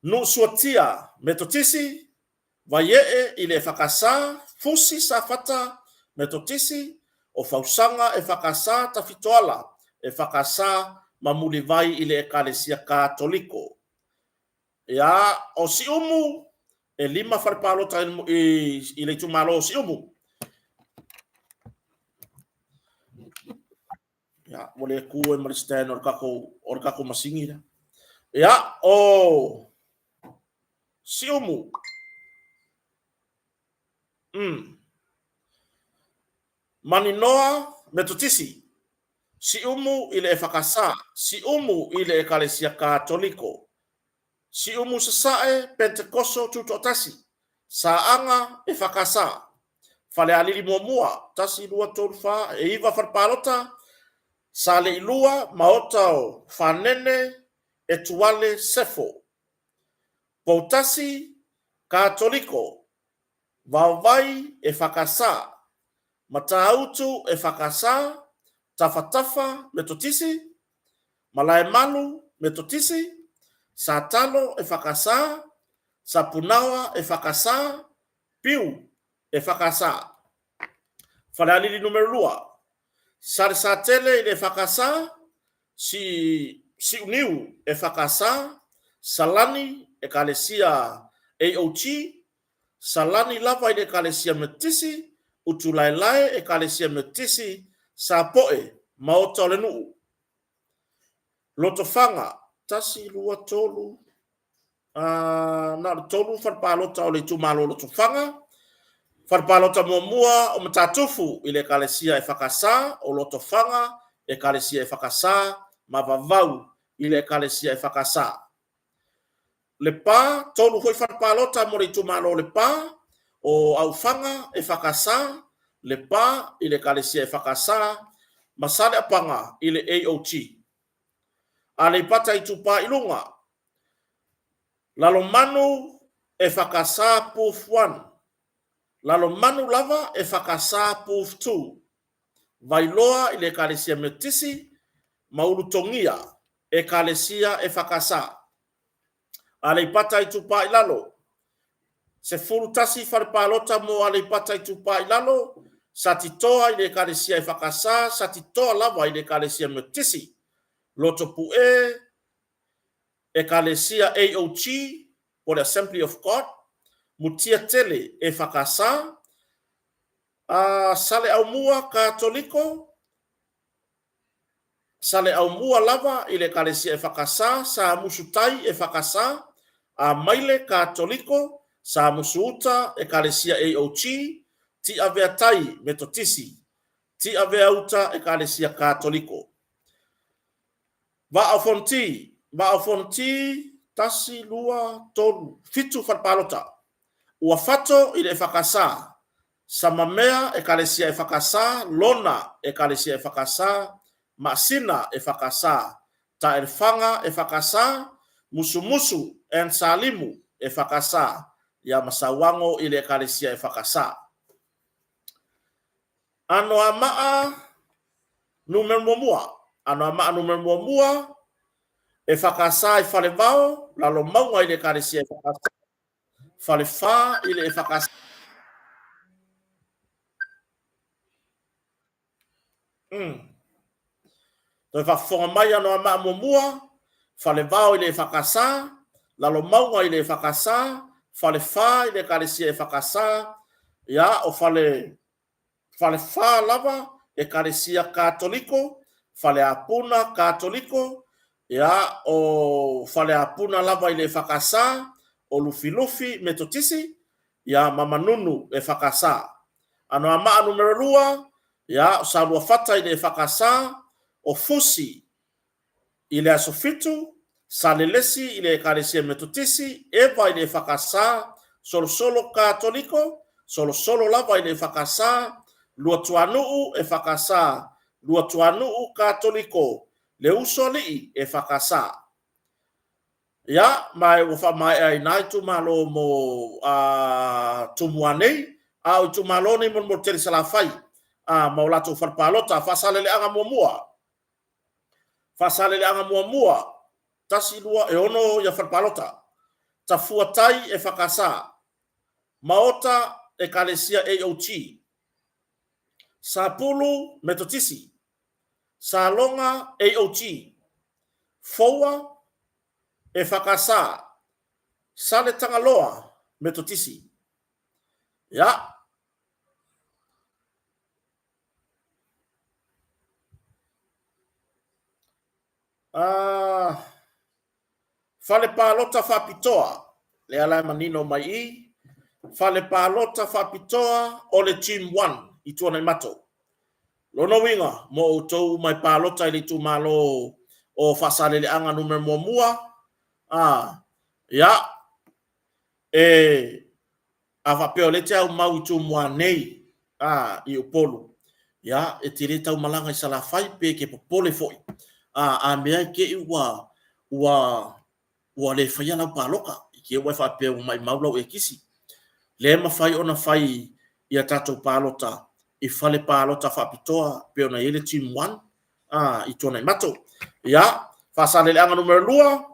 Nuusuatia Metotisi, Vaiee i le EFKS, Fusi Safata Metotisi, o Fausaga EFKS Tafitoala EFKS ma Mulivai i le Ekalesia Katoliko. Ia, o Siumu, e 5 fale palota i le itumalo o Siumu. Ia, ua le ku ai ma le stand o le tatou, o le tatou masini lea. Ia, o Siumu. Maninoa Metotisi. Siumu i le EFKS, Siumu i le Ekalesia Katoliko. Siumu Sasae, Pentekoso Tutoatasi, Saaga, EFKS, Falealili Muamua, 1, 2, 3, 4, e 9 fale palota, Saleilua, Maota o Fanene, Etuale, Sefo. Poutasi, Katoliko, Vaovai, EFKS, Matautu, EFKS, Tafatafa, Metotisi, Malaemalu, Metotisi, Satalo, EFKS, Sapunaoa, EFKS, Piu, EFKS. Falealili numera 2, Salesatele i le EFKS, Si, Siuniu, EFKS, Salani, Ekalesia AOG, Salani lava i le Ekalesia Metotisi, Utulaelae, Ekalesia Metotisi, Sapoe, Maota o le Nuu. Lotofaga, 1, 2, 3, na o le 3 fale palota o le itumalo o Lotofaga. Fale palota muamua o Matatufu i le Ekalesia EFKS, o Lotofaga, Ekalesia EFKS, ma Vavau i le Ekalesia EFKS. Lepa, 3 foi fale palota mo le itumalo o Lepa, o Aufaga EFKS, Lepa i le Ekalesia EFKS, ma Saleapaga i le AOG. Aleipata Itupa i Luga, Lalomanu EFKS Booth 1, Lalomanu lava EFKS Booth 2, Vailoa i le Ekalesia Metotisi ma Ulutogia Ekalesia EFKS. Aleipata Itupa i Lalo, 11 fale palota mo Aleipata Itupa i Lalo, Satitoa i le Ekalesia EFKS, Satitoa lava i le Ekalesia Metotisi, Lotopue Ekalesia AOG po o le Assembly of God, Mutia Tele EFKS, Saleaaumua Katoliko, Saleaaumua lava i le Ekalesia EFKS, Samusu Tai EFKS, Amaile Katoliko, Samusu Uta Ekalesia AOG, Tiavea Tai Metotisi, Tiavea Uta Ekalesia Katoliko. Vaa o Fonoti, Vaa o Fonoti, 1, 2, 3, 7 fale palota. Ua fato i le EFKS, Samamea Ekalesia EFKS, Lona Ekalesia EFKS, Maasina EFKS, Taelefaga EFKS, Musumusu and Salimu EFKS, ia ma Sauago i le Ekalesia EFKS. Anoamaa Numera muamua, Anoamaa Numera muamua, EFKS i Falevao, Lalomauga i le Ekalesia EFKS, Falefa i le EFKS. Toe faafofoga mai Anoamaa muamua, Falevao i le EFKS, Lalomauga i le EFKS, Falefa i le Ekalesia EFKS, ia o Fale Falefa lava, Ekalesia Katoliko, Faleapuna Katoliko, ia, o Faleapuna lava i le EFKS, o Lufilufi Metotisi, ia, ma Manunu EFKS. Anoamaa numera 2, ia, o Saluafata i le EFKS, o Fusi I le aso 7, Salelesi i le Ekalesia Metotisi, Eva i le EFKS, Solosolo Katoliko, Solosolo lava i le EFKS, Luatuanuu EFKS, Luatuanuu Katoliko, Le Usoalii EFKS. Ia, ma ua faamaea ai nā itumalo mo a Tumua nei, a o itumalo nei mo le motu tele Salafai, a ma o latou fale palota, Faasaleleaga muamua. Faasaleleaga muamua, 1, 2, e 6 ia fale palota. Tafua Tai EFKS, Maota Ekalesia AOG, Sapulu Metotisi, Saloga AOG, Foua EFKS, Saletagaloa Metotisi. Ia. Fale palota faapitoa, lea la e manino mai i, fale palota faapitoa o le Team One i Tuanaimato. Lona uiga, mo outou uma e palota i le itumalo o Faasaleleaga numera muamua, ia, e A faapea o lea e te aumau i Tumua nei, a, i Upolu, ia, e te le taumalaga i Salafai pe e te popole foi, a, a mea e te i ua, ua, ua le faia lau paloka, i te ua e faapea ua maimau lau ekisi. Le mafai ona fai ia tatou palota i fale palota faapitoa pei ona i ai le Team One, a, i Tuanaimato. Ia, Faasaleleaga numera 2,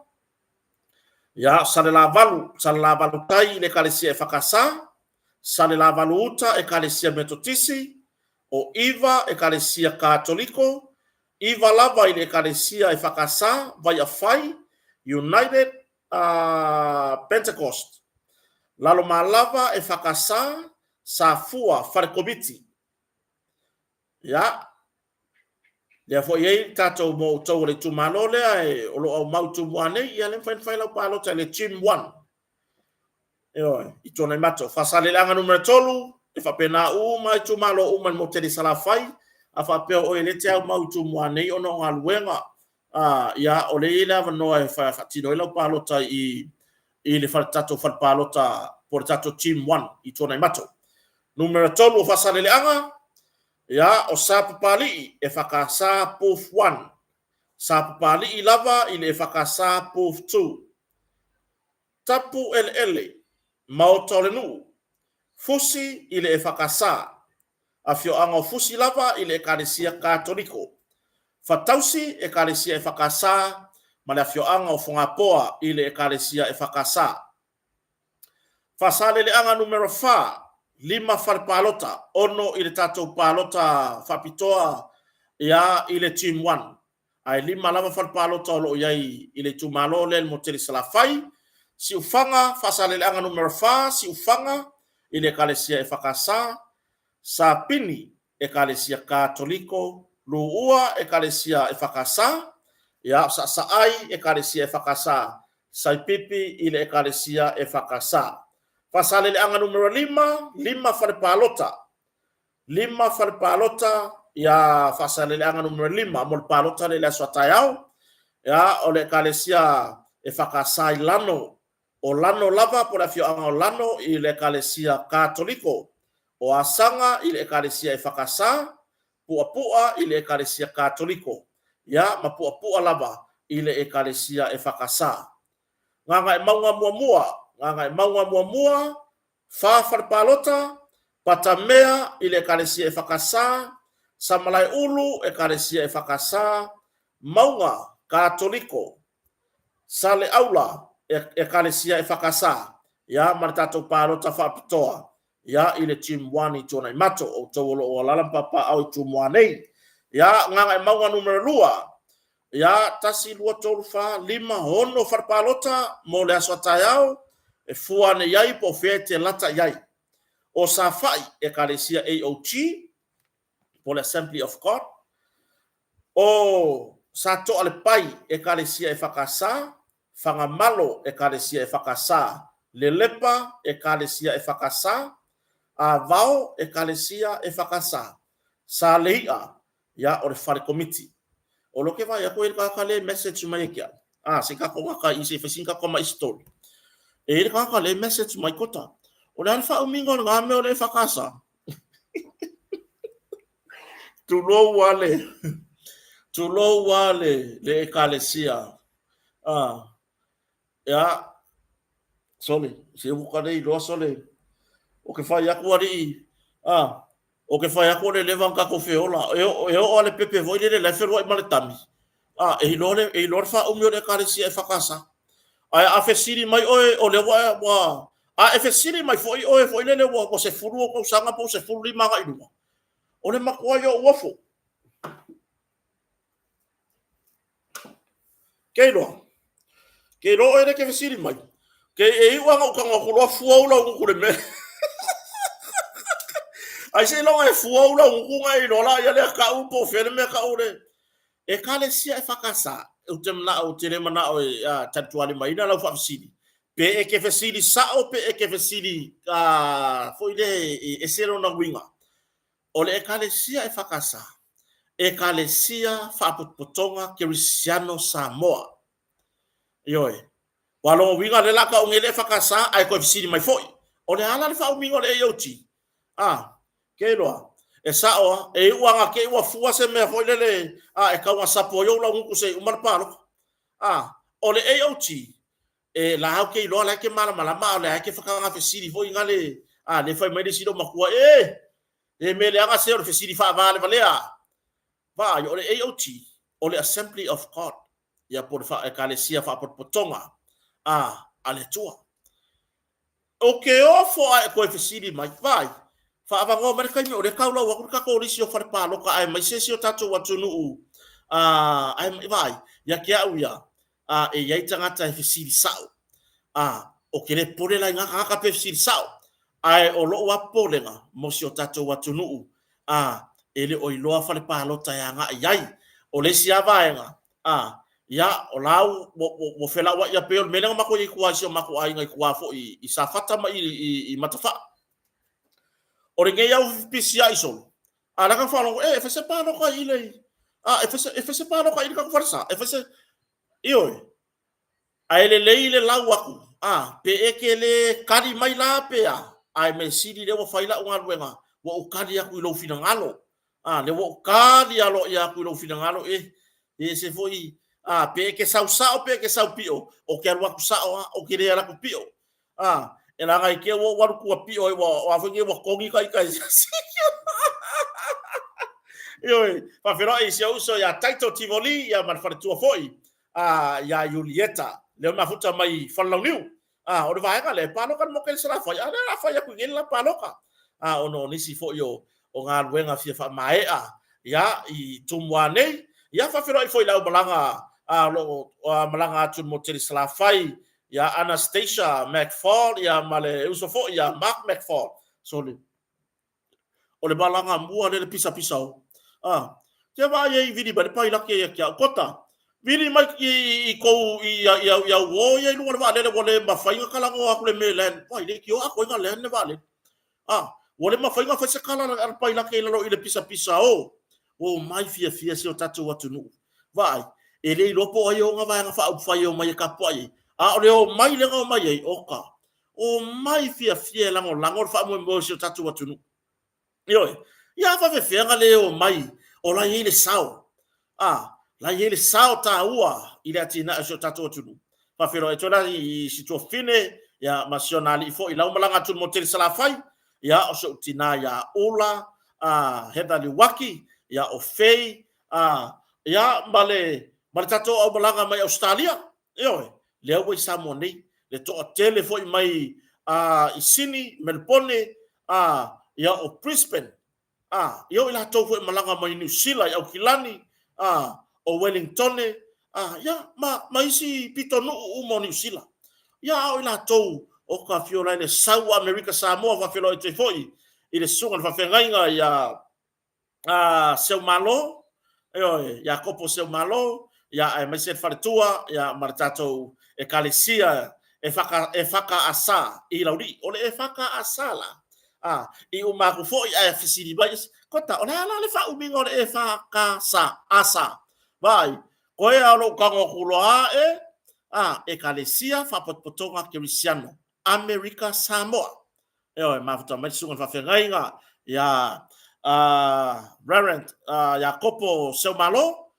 Ia, Salelavalu, Salelavalu Tai i le Ekalesia EFKS, Salelavalu Uta, Ekalesia Metotisi, o Iva, Ekalesia Katoliko, Iva lava i le Ekalesia EFKS, Vaiafai, United Pentecost. Lalomalava EFKS, Safua, Fale Komiti. Ia, lea foi e i ai tatou mo outou o le itumalo lea e, o lo o aumau i Tumua nei, ia lea mafai ona fai lau palota i le Gym 1. Ioe, i Tuanaimato. Faasaleleaga numera 3, e faapena uma itumalo uma i le motu tele i Salafai, a faapea o oe lea e te aumau i Tumua nei ona o galuega, ia, o lea e i ai le avanoa e faatino ai lau palota i i le fale, tatou fale palota po o le tatou Gym 1 i Tuanaimato. Numera 3 o Faasaleleaga, ia, o Sapapalii, EFKS Booth 1. Sapapalii lava i le EFKS Booth 2. Tapu eleele, maota o le nuu, Fusi i le EFKS, afioaga o Fusi lava i le Ekalesia Katoliko, Fatausi, Ekalesia EFKS, ma le afioaga o Fogapoa i le Ekalesia EFKS. Faasaleleaga numera 4, 5 fale palota, 6 i le tatou palota faapitoa ia i le Team 1. Ae 5 lava fale palota o lo o i ai i le itumalo lea i le motu tele i Salafai. Siufaga, Faasaleleaga numera 4, Siufaga i le Ekalesia EFKS, Sapini, Ekalesia Katoliko, Luua, Ekalesia EFKS, ia, o Saasaai, Ekalesia EFKS, Saipipi i le Ekalesia EFKS. Faasaleleaga numera 5, 5 fale palota. 5 fale palota ia Faasaleleaga numera 5 mo le palota lea i le aso a taeao. Ia, o le Ekalesia EFKS i Lano, o Lano lava po o le afioaga o Lano i le Ekalesia Katoliko, o Asaga i le Ekalesia EFKS, Puapua i le Ekalesia Katoliko, ia ma Puapua lava i le Ekalesia EFKS. Gagaemauga muamua, Gagaemauga muamua, fa fale palota, Patamea i le Ekalesia EFKS, Samalaeulu, Ekalesia EFKS, Mauga, Katoliko, Saleaula, Ekalesia EFKS, ia ma le tatou palota faapitoa ia i le Team 1 i Tuanaimato, o outou o lo o alaala ma papaaao i Tumua nei. Ia, Gagaemauga numera 2, ia, 1, 2, 3, 4, 5, 6 fale palota mo le aso a taeao, e fua ane i ai po o fea e te lata i ai. O Safai, Ekalesia AOG, po o le Assembly of God, o Satoalepai, Ekalesia EFKS, Fagamalo, Ekalesia EFKS, Lelepa, Ekalesia EFKS, Avao, Ekalesia EFKS, Salei'a, ia, o le fale komiti. O lo ke vaai aku e i le tagata lea e message mai e ke au. Ah, se i tatou gata i se i fai sina tatou tama'i story. E i ai le tagata lea e message mai kota. O le a le faaumiga o lena mea o le EFKS? Tulou a le tulou a le le ekalesia. Ah, ia, sole, se ua ka le iloa sole. O ke fai aku alii, ah, o ke fai aku o le leva ona tatou feola. E oo, e oo a le pepe foi lele la e feluai ma le tami. Ah, e iloa le, e iloa le faaumi o le ekalesia EFKS. Ae a fesili mai oe, o lea ua, ua, a e fesili mai foi oe foi lele ua, ua 10 ou tausaga po o 15 agai i luga, o le matua ia o ou ofo. Ke iloa. Ke iloa oe lea ke fesili mai. Ke e iu lava na ou tago atu loa fua ou laugutu le mea. Ai seiloga e fua ou laugutu ona e iloa laia lea tau po o fea le mea tau le Ekalesia EFKS. Ou te manao, ou te le manao e talitualimaina lau faafesili. Pe e ke fesili sao pe e ke fesili foi le e ese lona uiga. O le Ekalesia EFKS, Ekalesia Faapotopotoga Kerisiano Samoa. Ioe. Ua lona uiga lea o le a tau nei le EFKS ae toe fesili mai foi. O le a la le faaumiga o le AOG? A, ke iloa. E sao a, e iu lava ina te i ua fua se mea foi lele, a, e tau ina sapo ai ou laugutu se i uma le palota. A, o le AOG, e la ou te iloa la e te malamalama a o lea e te whakanga fesili foi nga le, a, le fai mai le isi loomatua, e, e me leaga se o le fesili faavalevalea. Vaai, o le AOG, o le Assembly of God, ia po o le Ekalesia Faapotopotoga a, a le Atua. O ke ofo a e toe fesili mai, vaai, faaavanoa mai le taimi o lea e taulau atu le tatou lisi o fale palota aemaise si o tatou atunuu. Ae vaai, ia te au ia, e i ai tagata e fesili sao. Ou te le popole la i na tagata pe fesili sao, ae o lou lava popolega mo si o tatou atunuu, e le o iloa fale palota e agai i ai. O le isi lava vaega, ia, o la ua felauai, ia pei o le mea lea na matou i ai i tua i si o matou aiga i tua foi i Safata ma i Matafaa. O lenei au fepisiai solo, a o la e faalogo, e fai se palota i le, e fai se palota i le tatou falesa, e fai se, ioe, ae lelei le lau atu, a, pe e te le kali mai la pe a, ae mea sili lea ua fai lau galuega, ua ou kali atu i lou finagalo, a, lea ua ou kali aloaia atu i lou finagalo, e, e ese foi, a, pe e te sau sao pe e te sau pio, ou te alu atu sao lava, ou te le alu atu pio, a, e leaga i te i ua ou alu tua pio ai, ua, o a foi nei ua togi ta ita e se isi. Ioe, faafeiloai i si ou uso ia Taito Tivoli, ia ma le faletua foi, a, iā Iulieta, lea ua mafuta mai Falelauniu. A, o le vaega lea, e palota le motu i le Salafai, a o lea o le a fai atu i nei le la palota. A, ona o nisi foi o, o galuega fia faamaea, ia, i Tumua nei. Ia, faafeiloai foi i le aumalaga, a, o lo o malaga atu i le motu i le Salafai, ia Anastasia McFall, ia ma le uso foi ia Mark McFall. Sorry. O le malaga mua lea le pisapisa o. A, te vaai ai vili mai le pailate ia te au. Kota, vili mai i, i, i kou, i, i, i, i au o ia i luga o le vaalele ua le mafai na talanoa atu le mea land. Vai, le kio ako i land le vaalele. A, ua le mafai na fai se tala a le pailate i lalo i le pisapisa o. Ua omai fiafia si o tatou atunuu. Vaai, e le iloa po o ai e ona vaega faaupufai e omai e tapuai ai. A o le omai lea na omai ai, oka, Omai fiafia e lagolago le faamoemoe o si o tatou atunuu. Ioe, ia a faafefea na le omai o la e i ai le sao, a, la e i ai le sao taua i le atinae o si o tatou atunuu. Faafeiloai atu ai la i si tuafafine, ia, ma si ona alii foi i lau malaga atu i le motu tele i Salafai, ia, o si ou tina ia Ula, a, Heather Liuaki, ia, o Faye, a, ia, ma le, ma le tatou aumalaga mai Ausetalia. Ioe, lea ua i Samoa nei, le toatele foi mai i Sini, Melebone, ia o Brisbane, ia o i latou foi e malaga mai Niu Sila, i Aukilani, o Welingtone, ia ma, ma isi pitonuu uma o Niu Sila. Ia a o i latou o ka afio la i le sau o Amerika Samoa faafeiloai atu ai foi i le susuga i le faafeagaiga ia a Seumalo, ioe, Iakopo Seumalo, ia aemaise le faletua, ia ma le tatou Ekalesia e whaka, e whakaasa i Laulii. O le e whakaasa la, a, i uma aku foi ae fesili mai isi, Kota, o le a la le faaumiga o le e whakaasa, asa? Vaai, koe a o lou tago atu loa e, a, Ekalesia Faapotopotoga Kerisiano, Amerika Samoa. Ioe, mafuta mai le susuga i le faafeagaiga ia Reverend Iakopo Seumalo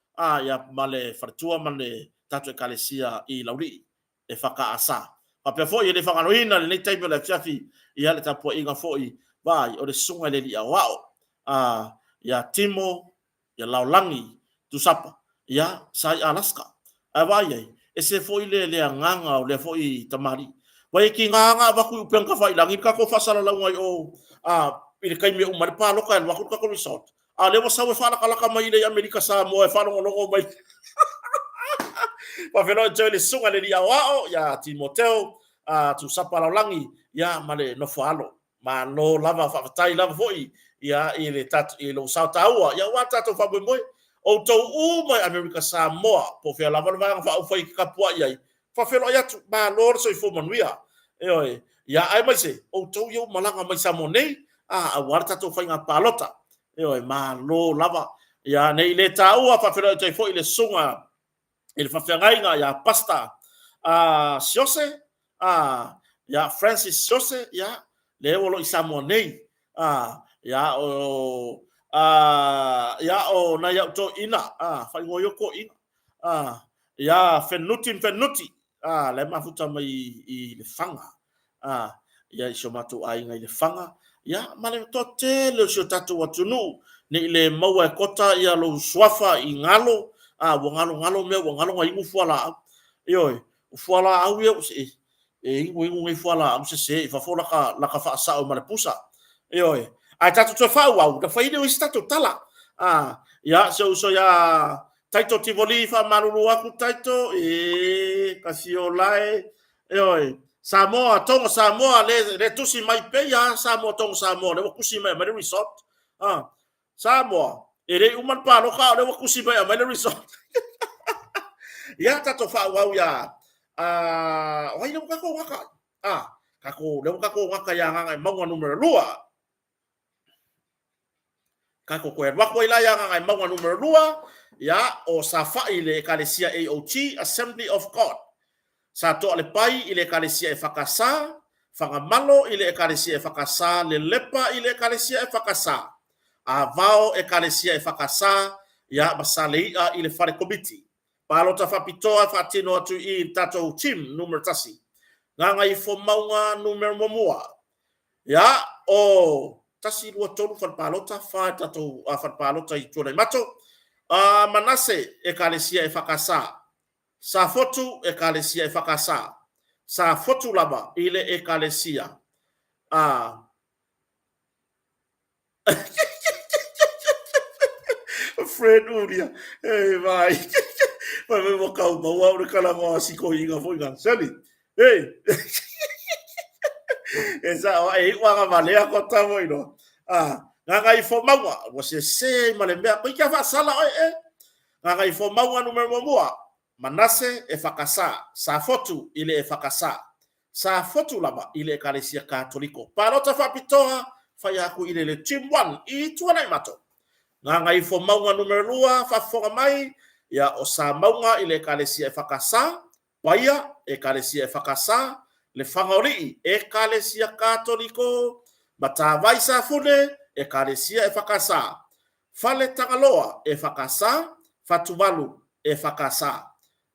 ia ma le faletua ma le tatou Ekalesia i Laulii e whakaasa. Faapea foi e le faagaloina lenei taimi o le afiafi ia le tapuaiga foi vaai o le susuga i le alii aoao ia Timo ia Laolagi Tusapa, ia, sa i Alaska. Ae vaai ai, ese foi le, le agaga o lea foi tamalii. Vai e tiga na avatu i upega tafailagi le tatou faasalalauga i o, a, i le taimi e uma ai le palota e alu atu le tatou result. A o lea ua sau e faalakalaka mai i Amerika Samoa e faalogologo mai. Faafeiloai atu ai le susuga i le alii aoao ia Timoteo, a, Tusapa Laolagi, ia, ma le nofo alo. Malo lava, faafetai lava foi ia i le i lou sao taua ia aua le tatou faamoemoe. Outou uma i Amerika Samoa, po o fea lava le vaega faaupufai e te tapuai ai, faafeiloai atu, malo le soifua manuia. Ioe, ia aemaise outou ia ua malaga mai Samoa nei, a, aua le tatou faiga palota. Ioe, malo lava. Ia ne i le taua, faafeiloai atu ai foi i le susuga i le faafeagaiga ia Pastor Siose, ia Francis Siose, ia, lea ua lo i Samoa nei, ia, o, ia, o nai au toeaiina, faaigoa ai o toeaiina, ia Fenuti ma Fenuti, la e mafuta mai i Lefaga, ia i si o matou aiga i Lefaga, ia, ma le toatele o si o tatou atunuu, ne i le maua e Kota ia lou suafa i galo, ua galogalo mea, ua galo na inu fualaau. Ioe, o fualaau ia, e inu inu nei fualaau sese i fafo laka, laka faasao ma le pusa. Ioe, ae tatou toe faaauau, na fai lea o isi tatou tala. Ia, si ou uso ia. Taito Tivoli faamalulu aku Taito, e kasi o lae, ioe, Samoa, Tonga Samoa, le, le tusi mai peia, Samoa, Tonga Samoa, le ua kusi mai mai le resort. Ah, Samoa, e le uma le paloka, o le ua kusi mai mai le resort. Ia, tatou faaauau ia, ah, o ai le ua tatou gata? Ah, tatou, le ua tatou gata ia Gagaemauga numera 2. Tatou toe alu atu ai la ia Gagaemauga numera 2, ia, o Safa'i i le Ekalesia AOG, Assembly of God. Sa Toalepai i le Ekalesia EFKS, Fagamalo i le Ekalesia EFKS, Lelepa i le Ekalesia EFKS, Avao Ekalesia EFKS, ia, ma Salei'a i le Fale Komiti. Palota faapitoa e faatino atu i i le tatou team numera 1. Gagaifomauga numera 1. Ia, o 1, 2, 3 fale palota, 4 i le tatou fale palota i Tuanaimato. Manase, Ekalesia EFKS. Safotu, Ekalesia EFKS. Safotu lava i le Ekalesia. Fred Uria, e vai. Vai vai ua kau maua au le talanoa a si toeaina foi na. Sally, hey. E sa o e iu aga valea ko tau i no. Ah, Gagaifomauga, ua sese ai ma le mea. Koe kia faasala oe e. Gagaifomauga numera muamua. Manase e whakasa, Safotu i le e whakasa. Safotu lava i le Ekalesia Katoliko. Palota faapitoa, whai aku i le le Team 1 i Tuanaimato. Gagaifomauga numera 2, faafofoga mai, ia o Samauga i le Ekalesia EFKS, Paia, Ekalesia EFKS, Lefaga-o-Alii, Ekalesia Katoliko, Matavai Safune, Ekalesia EFKS, Fale Tagaloa, EFKS, Fatuvalu, EFKS.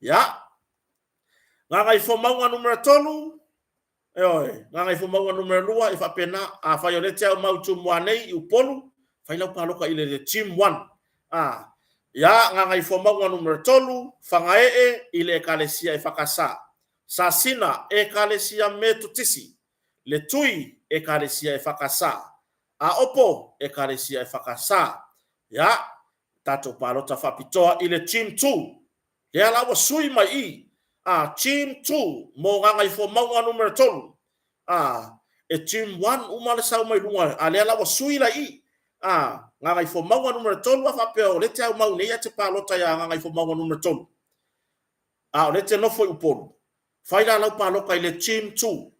Ia, Gagaifomauga numera 3, Ioe, Gagaifomauga numera 2, e faapena, afai o lea e te aumau i Tumua nei i Upolu, fai lau paloka i le le Team 1. A, ia, Gagaifomauga numera 3, Fagaee i le Ekalesia EFKS, Sasina, Ekalesia Metotisi, Letui, Ekalesia EFKS, Aopo, Ekalesia EFKS. Ia, tatou palota faapitoa i le Team 2. Lea la ua sui mai i a Team 2 mo Gagaifomauga numera 3. A, e Team 1 uma le sau mai luga, a lea la ua sui la i a Gagaifomauga numera 3 a faapea o lea te aumau nei a te palota ia Gagaifomauga numera 3. A o lea te nofo i Upolu. Fai la lau palota i le Team 2.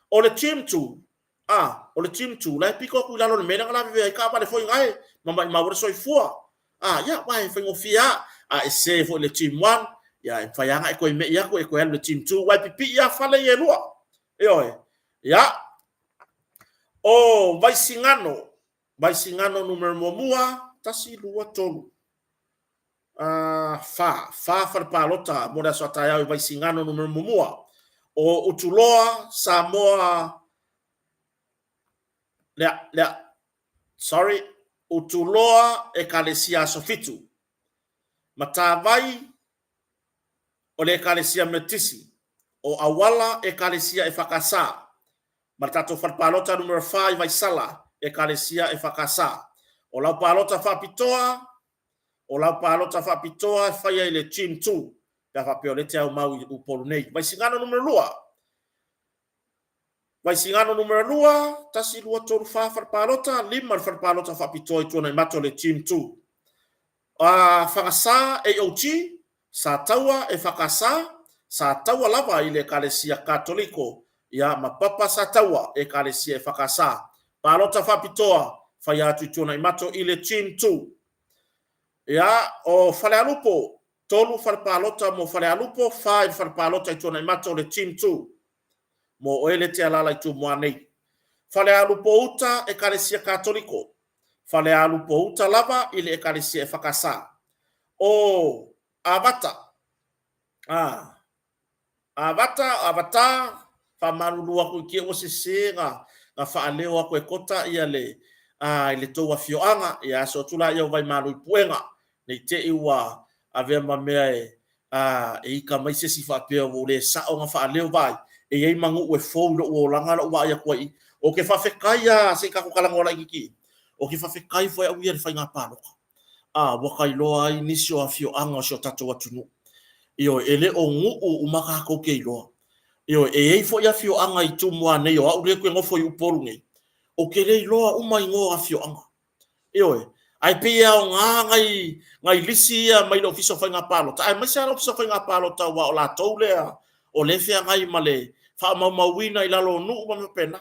O le Team 2, A, o le team 2, la e pito atu i lalo o le mea lea na lavevea ai taavale foi na e, ma maimau ai le soifua. A, ia, aua e faigofie lava. A e sē foi i le team 1, ia, e mafai lava ona e toe me'i atu e toe alu i le team 2, aua e pipii lava fale ia e lua. Ioe. Ia, o Vaisigano, Vaisigano numera muamua, 1, 2, 3. Fa, fa fale palota mo le aso a taeao i Vaisigano numera muamua. O Utuloa, Samoa, lea, lea, sorry, Utuloa Ekalesia Aso Fitu. Matavai o le Ekalesia Metotisi. O Auala Ekalesia EFKS. Ma le tatou fale palota numera 4 i Vaisala, Ekalesia EFKS. O lau palota faapitoa, O lau palota faapitoa e faia i le Team 2, pe a faapea o lea e te aumau i Upolu nei. Vaisigano numera 2. Vaisigano numera 2, 1, 2, 3, 4 fale palota, 5 le fale palota faapitoa i Tuanaimato le Team 2. A Fagasa AOG, Sa Taua e Whakasa, sa taua lava i le Ekalesia Katoliko, ia ma Papa Sa Taua, Ekalesia e Whakasa. Palota faapitoa, whaia atu i Tuanaimato i le Team 2. Ia, o Falealupo, 3 fale palota mo Falealupo, 4 i le fale palota i Tuanaimato le Team 2. Mo oe le te alala i Tumua nei. Falealupo uta, Ekalesia Katoliko. Falealupo uta lava i le Ekalesia e Whakasa. O Avata, a, Avata, Avata, faamalulu atu i kia ua sese na, na faaleo atu e Kota ia le, a, i le tou afioaga, ia aso atu la ia o Vaimalu i Puega, nei te i ua avea ma mea e, a, e ika mai se isi faapea ua ou le sao na faaleo vaai, e i ai ma nuu e fou i lou olaga lou vaai atu ai i. O ke faafetai a, se i tatou talanoa laitiiti, o ke faafetai foi au ia i le faiga palota. a, ua ka iloa ai nisi o afioaga o si o tatou atunuu. Ioe, e le o nuu uma tatou te iloa. Ioe, e i ai foi afioaga i Tumua nei o au lea ou te nofo i Upolu nei, ou te le iloa uma igoa o afioaga. Ioe, ae pei e aoga nai, nai lisi ia mai le Ofisa o Faiga Palota, aemaise lava le Ofisa o Faiga Palota aua o latou lea o lea e feagai ma le faamaumauina i lalo o nuu ma mea faapena.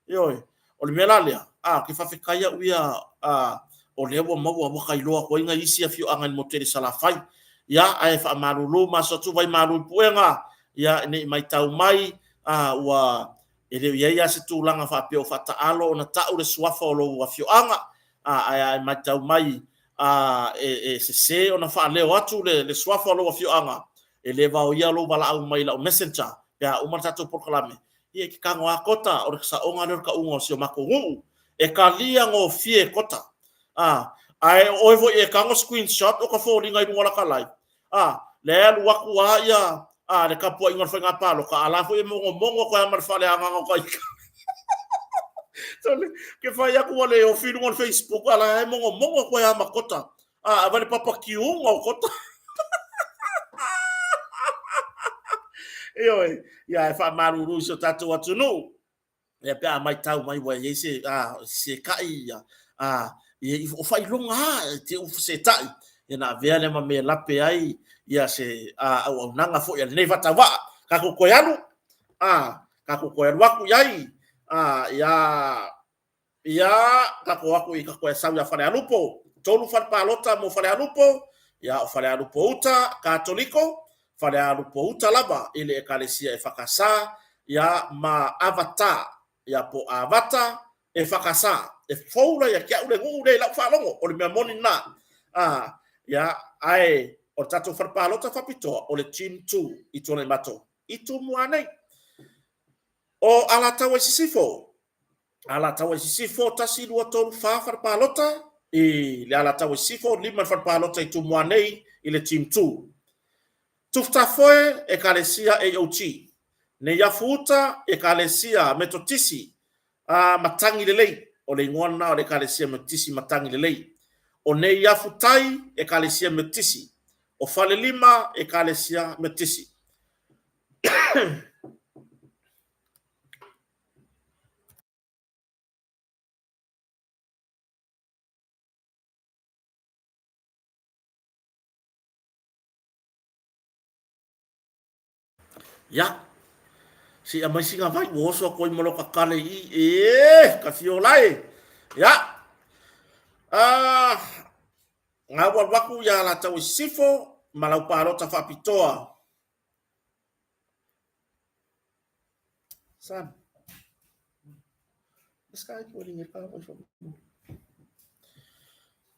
Ioe, o le mea la lea, a, ou te faafetai au ia, a, o lea ua maua, ua ta iloa atu ai nai isi afioaga i le motu tele i Salafai. Ia, ae faamalulu ma aso atu vaimalu i puega, ia, ne i matau mai, a, ua, e le o i ai lava se tulaga faapea o faataalo ona tau le suafa o lou afioaga, a, ae a e matau mai, a, e, e sese ona faaleo atu le, le suafa o lou afioaga, e le vaoia lou valaau mai i lau messenger pe a uma le tatou polokalame, Ia, e te tago lava Kota, o le saoga lea o le tauga o si o matou nuu. E talia gofie Kota. A, ae o oe foi e tago screenshot o ka foliga i luga o lata live, a, lea e alu atu lava ia, a, le tapuaiga o le faiga palota, a la foi e mogomogo atu ai lava ma le faaleagaga o ta ita. Sole, ke fai atu ua le ofi i luga o le Facebook, a la e mogomogo atu ai lava ma Kota. A, ava le papa kiuga o Kota. Ioe, ia e faamalulu i si o tatou atunuu. Ia pe a matau mai ua i ai se, a, se kai, ia, a, ia, o faailoga lava, e te u fesetai, ia na avea lea ma mea e lape ai, ia se, a, auaunaga foi a lenei faatauvaa. Tatou toe alu, a, tatou toe alu atu i ai, a, ia, Ia, tatou o atu i tatou e sau ia Falealupo. 3 fale palota mo Falealupo, ia o Falealupo Uta, Katoliko, Falealupo Uta lava i le Ekalesia EFKS, ia ma Avatar, ia po Avata EFKS. E fou la ia te au le nuu lea i lau faalogo, o le mea moni lena. A, ia, ae o le tatou fale palota faapitoa, o le Team 2 i Tuanaimato, i Tumua nei. O Alataua i Sisifo, Alataua i Sisifo, 1, 2, 3, 4 fale palota i le Alataua i Sisifo, 5 le fale palota i Tumua nei i le Team 2. Tufutafoe, Ekalesia AOG. Neiafu Uta, Ekalesia Metotisi a Matagi Lelei, o le igoa lena o le Ekalesia Metotisi Matagi Lelei. O Neiafu Tai, Ekalesia Metotisi. O Falelima, Ekalesia Metotisi. Ia, se i aumai sina vai, ua oso atu ai ma loka kale i i, e, ka fiola e. Ia, ah, ngā ua alu atu ia Alataua i Sisifo ma lau palota faapitoa. Sam.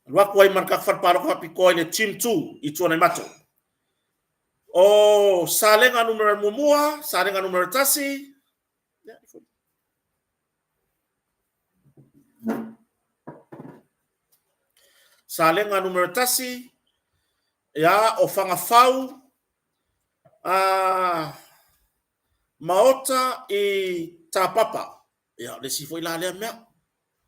Alu atu ai ma le tatou fale palota faapitoa i le Team 2 i Tuanaimato. O Salega numera muamua, Salega numera 1. Salega numera 1, ia, o Fagafau, a Maota i Tapapa. Ia, o le isi foi la lea mea.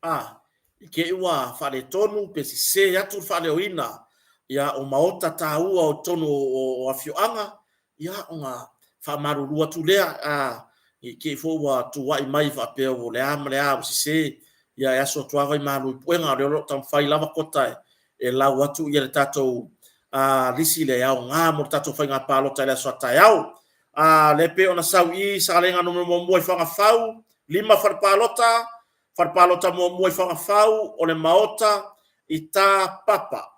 A, i te i ua faaletonu pe sese atu le faaleoina, ia, o maota taua o totonu o afioaga, ia, ona faamalulu atu lea, a, i te i foi ua tuuai mai faapea o le a ma le a ua sese, ia, e aso atu lava vaimalu i puega, o lea o lo o taumafai lava Kota e lau atu ia le tatou a, lisi lea e aoga mo le tatou faiga palota i le aso a taeao. A, lea pei ona sau i Salega numera muamua i Fagafau, 5 fale palota, fale palota muamua i Fagafau o le Maota i Tāpapa.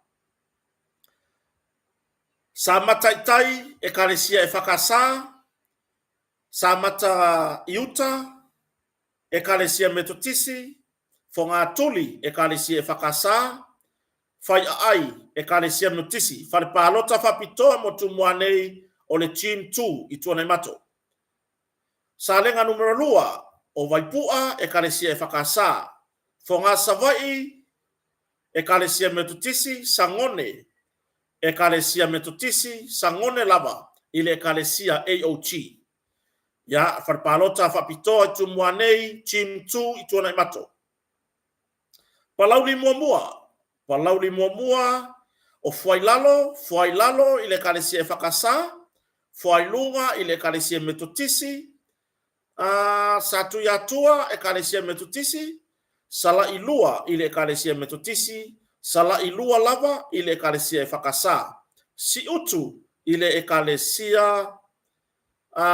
Samata i tai, Ekalesia EFKS, Samata i uta, Ekalesia Metotisi, Fogatuli, Ekalesia EFKS, Faiaai, Ekalesia Metotisi, Fale Palota Faapitoa mo Tumua nei o le Team 2 i Tuanaimato. Salega numera 2, o Vaipua, Ekalesia EFKS, Foga Savaii, Ekalesia Metotisi, Sagone, Ekalesia Metotisi, Sagone lava i le Ekalesia AOG. Ia, Fale Palota Faapitoa i Tumua nei, Team 2 i Tuanaimato. Palauli muamua, Palauli muamua, O Fuailalo, Fuailalo i le Ekalesia EFKS, Fuailuga i le Ekalesia Metotisi, a Satuiatua, Ekalesia Metotisi, Salailua i le Ekalesia Metotisi, Salailua lava i le Ekalesia EFKS, Siutu i le Ekalesia a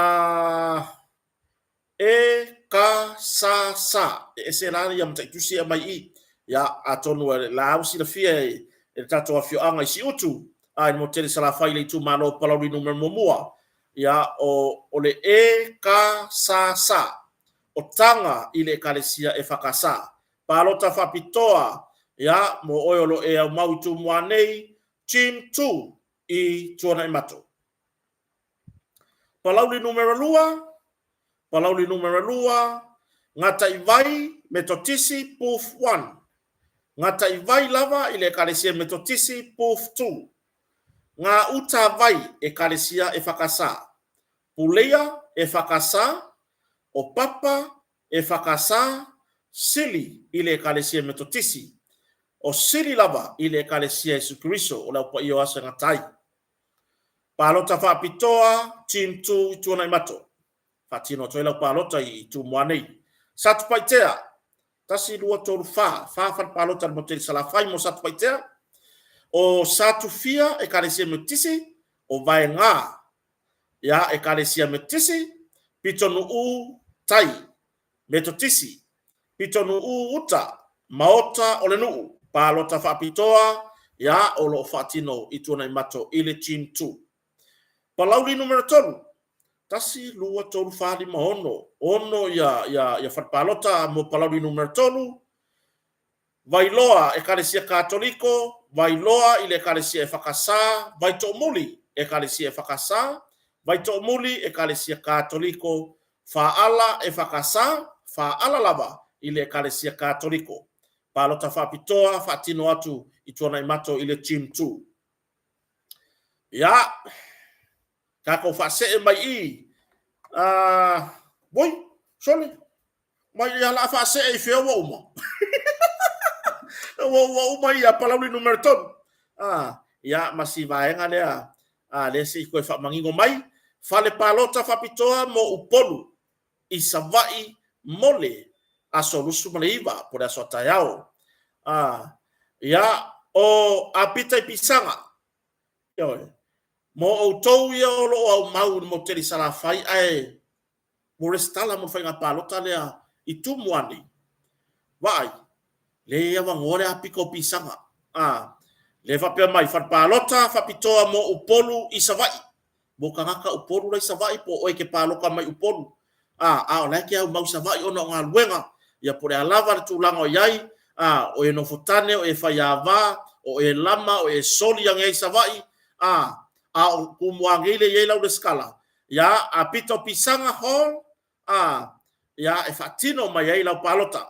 E K S S. E ese la ia mataitusi e aumai i i. Ia, atonu o la ua silafia e le tatou afioaga i Siutu, a i le motu tele i Salafai i le itumalo o Palauli Nu.1, ia, o, o le E K S S, o Taga i le Ekalesia EFKS. Palota faapitoa, ia, mo oe o lo o e aumau i Tumua nei, Team 2 i Tuanaimato. Palauli Numera 2, Palauli Numera 2, Gataivai Metotisi Booth 1. Gataivai lava i le Ekalesia Metotisi Booth 2. Ngā Uta Vai Ekalesia EFKS. Puleia EFKS, o Papa EFKS, Sili i le Ekalesia Metotisi. O Sili lava i le Ekalesia Iesu Keriso o le Au Paia o Aso e Gata ai. Palota faapitoa, Team 2 i Tuanaimato. Faatino atu ai lau palota i Tumua nei. Satupaitea, 1, 2, 3, 4, 4 fale palota a le motu i Salafai mo Satupaitea. O Satufia, Ekalesia Metotisi, o Vaegā, ia, Ekalesia Metotisi, Pitonuu, Tai, Metotisi, Pitonuu Uta, Maota o le Nuu, palota faapitoa, ia, o lo o faatino i Tuanaimato i le Team 2. Palauli numera 3, 1, 2, 3, 4, 5, 6, 6 ia, ia, ia fale palota mo Palauli numera 3, Vailoa, Ekalesia Katoliko, Vailoa i le Ekalesia EFKS, Vaitoomuli, Ekalesia EFKS, Vaitoomuli, Ekalesia Katoliko, Faala, EFKS, Faala lava i le Ekalesia Katoliko. Palota faapitoa, faatino atu i Tuanaimato i le Team 2. Ia, tatou faasee mai i, uh, oi, sole, Mai ia la faasee i fea ua uma. Ua ua uma ia Palauli numera 3. Ah, ia ma si vaega lea, ah, lea se i koe faamanino mai. Fale palota faapitoa mo Upolu i Savaii mo le aso 29 po o le aso a taeao. Ah, ia, o Apita i Pisaga. Ioe. Mo outou ia o lo o aumau i le motu tele i Salafai ae ua resitala mo le faiga palota lea i Tumua nei. Vaai, lea e avanoa le apito o pisaga. A, lea e faapea mai, fale palota faapitoa mo Upolu i Savaii. Mo tagata Upolu la i Savaii po o oe e te palota mai Upolu. A, a o la e te aumau i Savaii ona o galuega. Ia po o le a lava le tulaga o i ai, a, o e nofotane, o e faiava, o e lama, o e soli ane ai i Savaii, a, a o Tumua nei lea e i ai lau resitala, ia, a pito pisaga hall, a, ia, e faatino mai ai lau palota.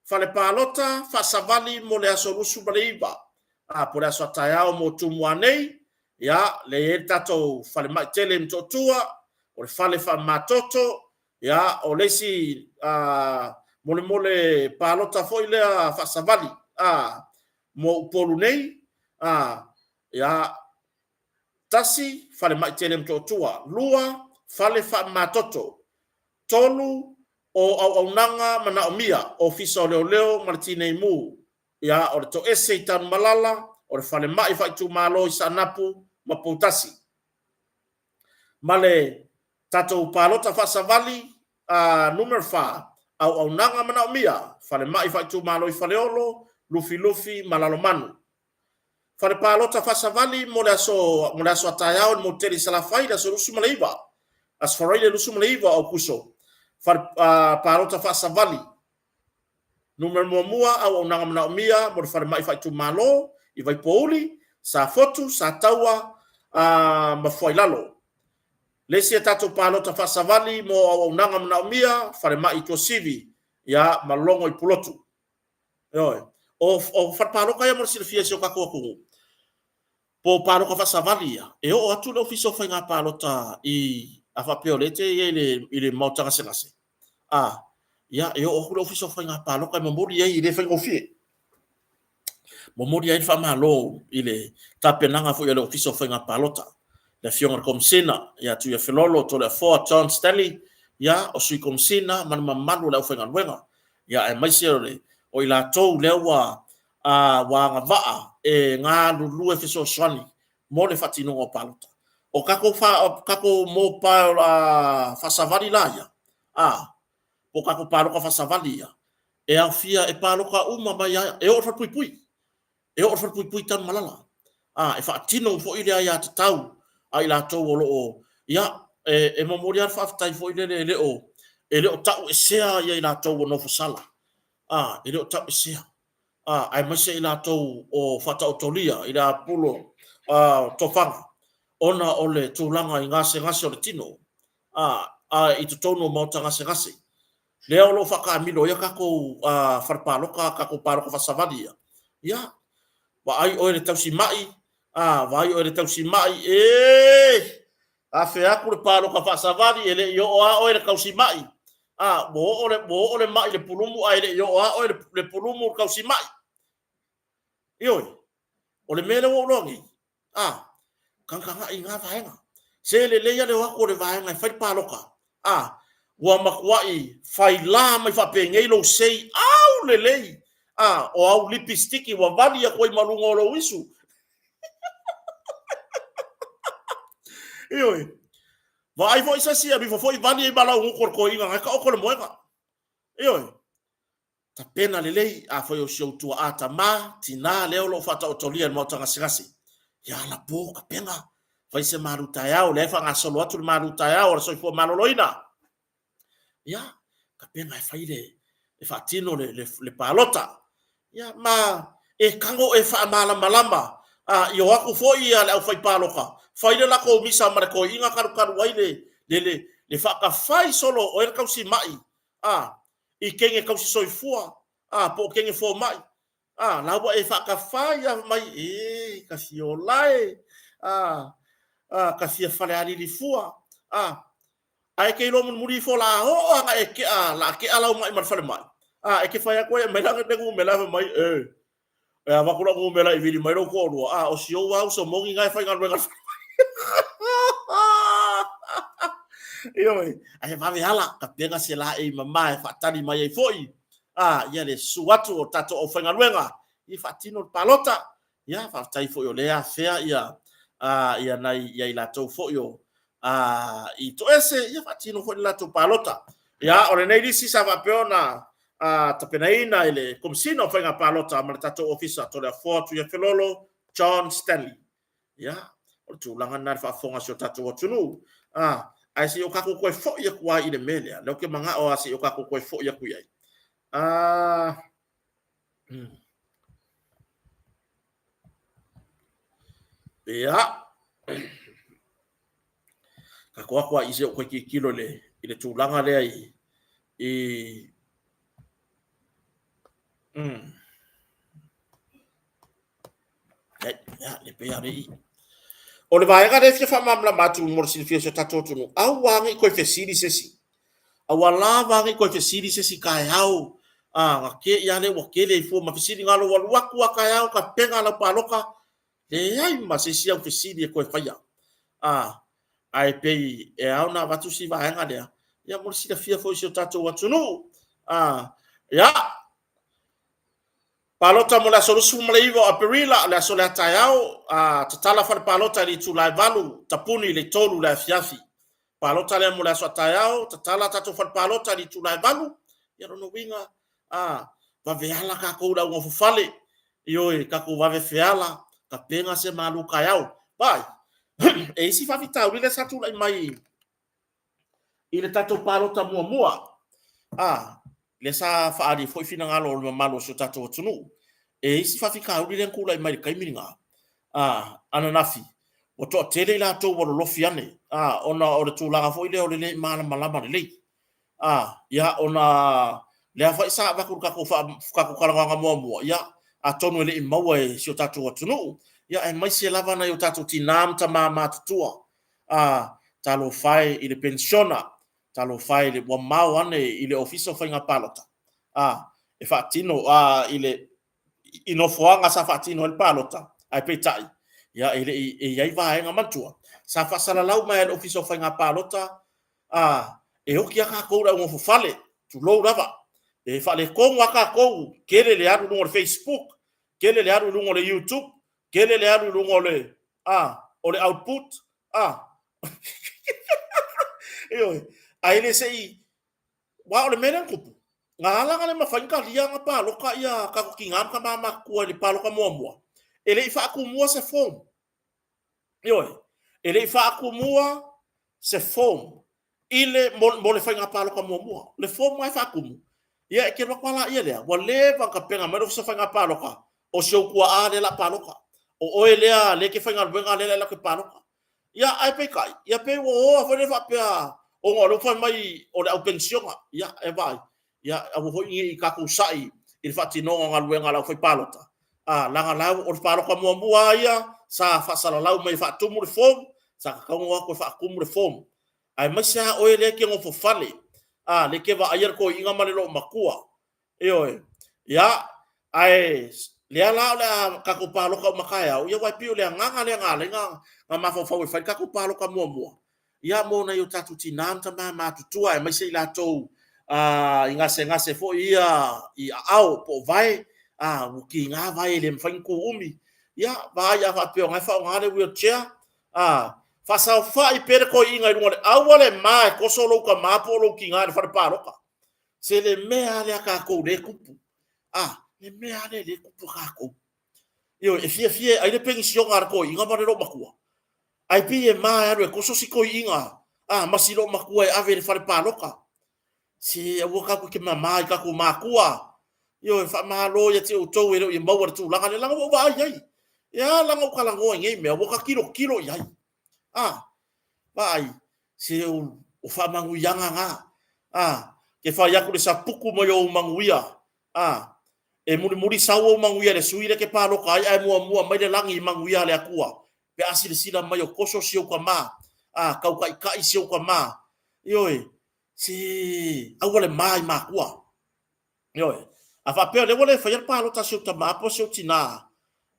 Fale palota faasavali mo le aso 29, a, po o le aso a taeao mo Tumua nei, ia, lea e i ai le tatou falemai tele i Motootua, o le fale faamamatoto, ia, o le isi, a, molemole palota foi lea faasavali, a, mo Upolu nei, a, ia, 1, Falemai Tele Motootua. 2, Fale Faamamatoto. 3, O Auaunaga Manaomia, Ofisa o Leoleo ma le Tinei Mu. Ia, o le Toese i Tanumalala, o le Falemai Faaitumalo i Saanapu ma Poutasi. Ma le tatou palota faasavali a numera 4, Auaunaga Manaomia, Falemai Faaitumalo i Faleolo, Lufilufi ma Lalomanu. Fale palota faasavali mo le aso mo le aso a taeao i le motu tele i Salafai le aso 29, Aso Faraile 29 o Aokuso. Fale uh, palota faasavali numera muamua auaunaga manaomia mo le falemai faaitumalo i Vaipouli, Safotu, Sataua uh, ma Fuailalo. Le isi a tatou palota faasavali mo auaunaga manaomia falemai i Tuasivi ia ma Logo i Pulotu. Ioe. O, o fale palota ia mo le silafia e si o tatou atunuu, po o palota faasavali ia, e oo atu le Ofisa o Faiga Palota i, a faapea o lea e te i ai i le, i le Maota Gasegase, a, ia, e oo atu le Ofisa o Faiga Palota e momoli ai, e le faigofie. Momoli ai le faamalo i le tapenaga foi a le Ofisa o Faiga Palota, le Afioga i le Komesina ia Tuiafelolo Toleafoa John Stanley, ia, o Sui Komesina ma le mamalu o le aufaigaluega, ia, aemaise o le o i latou lea ua ua agavaa e galulue fesoasoani mo le faatinoga o palota. O tatou fa, tatou mobile faasavali la ia, a, po o tatou palota faasavali ia, e aofia e palota uma mai lava, e oo i le falepuipui, e oo i le falepuipui Tanumalala. A, e faatino foi le aiatatau a i latou o lo o, ia, e momoli lava le faafetai foi lele e le o, e le o tauesea i latou ua nofosala, a, e le o tauesea, a, aemaise i latou o faataotolia i le apulo tofaga ona o le tulaga i gasegase o le tino, a, a i totonu o maota gasegase. Lea o lo o faataamilo ai a tatou fale palota, tatou palota faasavali ia, ia, vaai oe i le tausimai, a, vaai oe i le tausimai, e, afe atu le palota faasavali e le i oo lava oe i le tausimai, a, ua oo le, ua oo le mai i le pulumu ae le i oo lava oe i le pulumu i le tausimai. Ioe, o le mea lea ua ou iloa nei, a, tagatagai i na vaega. Se lelei lava le o atu o le vaega e fai le palota, a, ua matuai faila mai faapenei lou sei au lelei, a, o au lipistiki ua vali atu ai ma luga o lou isu. Ioe. Vaai foi se isi alu ifo foi vali ai ma lau gutu o le toeaina na e taoto le moega. Ioe. Tapena lelei, afai o si ou tuaa tama, tina lea o lo o faataotolia i le maota gasegase, ia alapo tapena, fai se malu taeao, lea e faagasolo atu le malu taeao a le soifua maloloina. Ia, tapena e fai le, e faatino le, le, le palota. Ia, ma e tago e faamalamalama, a, i o atu foi ia le aufaipalota, fai le latou misa ma le toeaina talutalu ai le, le, le, le faatafai solo o oe le tausimai, a, i kege tausi soifua, a, po o kege fomai, a, la ua e faatafai lava mai, e, ka fia ola e, a, a, ka fia falealili fua, a, ae te iloa mulimuli ifo la oo lava e tea, la tea lau mai ma le falemai, a, e te fai atu ai, aumai la le numera, fai mai, e, e avatu lau numera e vili mai lou toalua, a, o si ou lava uso moni na e faigaluega i le falemai. Ioe, ae vave ala, tapena se laei mama e faatali mai ai foi, a, ia le susu atu o tatou aufaigaluega i faatino le palota. Ia, faafetai foi o lea afea ia, a, ia nai, ia i latou foi o, a, i toese, ia faatino foi le latou palota. Ia, o lenei lisi sa faapea ona a, tapenaina e le Komesina o Faiga Palota ma le tatou Ofisa Toleafoa Tuiafelolo John Stanley. Ia, o le tulaga lena i le faafofoga a si o tatou atunuu. A, ae se i o tatou toe foi atu lava i le mea lea, lea ou te manao lava se i o tatou toe foi atu i ai. A, Ia. Tatou atu ai i se o toe tilotilo i le, i le tulaga lea i, i Ia, le pei lava i. O le vaega lea e fia faamalamalama atu mo le silafia o si o tatou atunuu, aua ne i toe fesili se isi. Aua lava ne i toe fesili se isi taeao, a, na te i lava lea ua tele ai fua ma fesili, na lou alu atu lava taeao tapena lau palota, leai ma se isi au fesili e toe faia. A, ae pei e ao ona avatu si vaega lea, ia mo le silafia foi o si o tatou atunuu. A, ia, Palota mo le aso 29 o Aperila, o le aso lea taeao, a tatala fale palota i le itula e 8, tapuni i le 3 i le afiafi. Palota lea mo le aso a taeao, tatala tatou fale palota i le itula e 8, ia lona uiga, a vave ala tatou i le augaofofale, ioe, tatou vave feala, tapena se malu taeao. Vaai, e isi faafitauli lea sa tulai mai i le tatou palota muamua, a, lea sa faaali foi finagalo o le mamalu o si o tatou atunuu, e isi faafitauli lea na tulai mai i le taimi lena, a, ananafi, ua toatele i latou ua lolofi ane, a, ona o le tulaga foi lea o le le malamalama lelei. A, ia, ona lea foi sa avatu le tatou, fa, tatou talanoaga muamua, ia, atonu e le i maua e si o tatou atunuu, ia, aemaise lava nai o tatou tinā ma tamā matutua, A, talofa e i le penisiona, talofa e i le, ua mao ane i le Ofisa o Faiga Palota, a, e faatino, a, i le, i nofoaga sa faatino ai le palota, ae peitai, ia e le i e i ai vaega manatua sa faasalalau mai e le Ofisa o Faiga Palota, a e oki lava tatou i le augofofale, tulou lava, e faaletonu lava tatou, tele le alu i luga o le Facebook, tele le alu i luga o le YouTube, tele le alu i luga o le, a, o le output, a, ioe, ae le se i, aua o le mea lea na tupu, na ala ona le mafai ona talia ona palota ia tatou tina ma tama matutua i le palota muamua, e le i faatumua se form. Ioe, e le i faatumua se form i le, mo, mo le faiga palota muamua. Le form lava e faatumu, ia e te alu atu lava laia lea, ua leva ona tapena mai le Ofisa o Faiga Palota, o si ou tuaa lea o le a palota. O oe lea lea e te faigaluega lea o le a e palota. Ia, ae peitai, ia pei ua o lava foi lea faapea, ona o lea ua fai mai o le au penisiona. Ia, e vaai, ia aua foi ne i tatou sai i le faatinoga o galuega a le aufaipalota, a, leaga la o le palota muamua lava ia sa faasalalau mai e faatumu le form, sa tatau ona o atu e faatumu le form. Aemaise lava oe lea e te nofofale, a, lea e te vaaia le toeaina ma le loomatua. Ioe. Ia, ae lea la o le a tatou palota uma taeao, ia aua e pei o le agaga lea na ala ai ona mafaufau e fai le tatou palota muamua, ia mo nai o tatou tina ma tama matutua, aemaise i latou i gasegase foi ia i aao po o vae, a, ua tiga vae e le mafai ona tuumi. Ia, vaai a faapea o lena e faaaoga le wheelchair, a, faasaofai pea le toeaina i luga o le aua le ma e toso lou tama po o lou tina i le fale palota. Se le mea lava lea a tatou lea e tupu. A, le mea lava lea lea e tupu a tatou. Ioe, e fiafia e ai le penisiona a le toeaina ma le loomatua. Ae pei e ma e alu e toso si toeaina, a, ma si loomatua e ave i le fale palota. Se aua tatou te mama i tatou matua. Ioe, faamalo ia te outou e le o i maua le tulaga lea, leaga ua ou vaai i ai. E ala ona ou talanoa i nei mea, ua ta tilotilo i ai. A, vaai, se o faamanuiaga na. A, ke fai atu le saputu mai o ou manuia. A, e mulimuli sau ou manuia i le sui lea ke palota ai, ae muamua mai le lagi i manuia a le Atua. Pe a silasila mai o toso si ou tama, a, tautaitai si ou tama. Ioe, se aua le ma i matua. Ioe. A faapea o lea ua le faia le palota a si ou tama po o si ou tina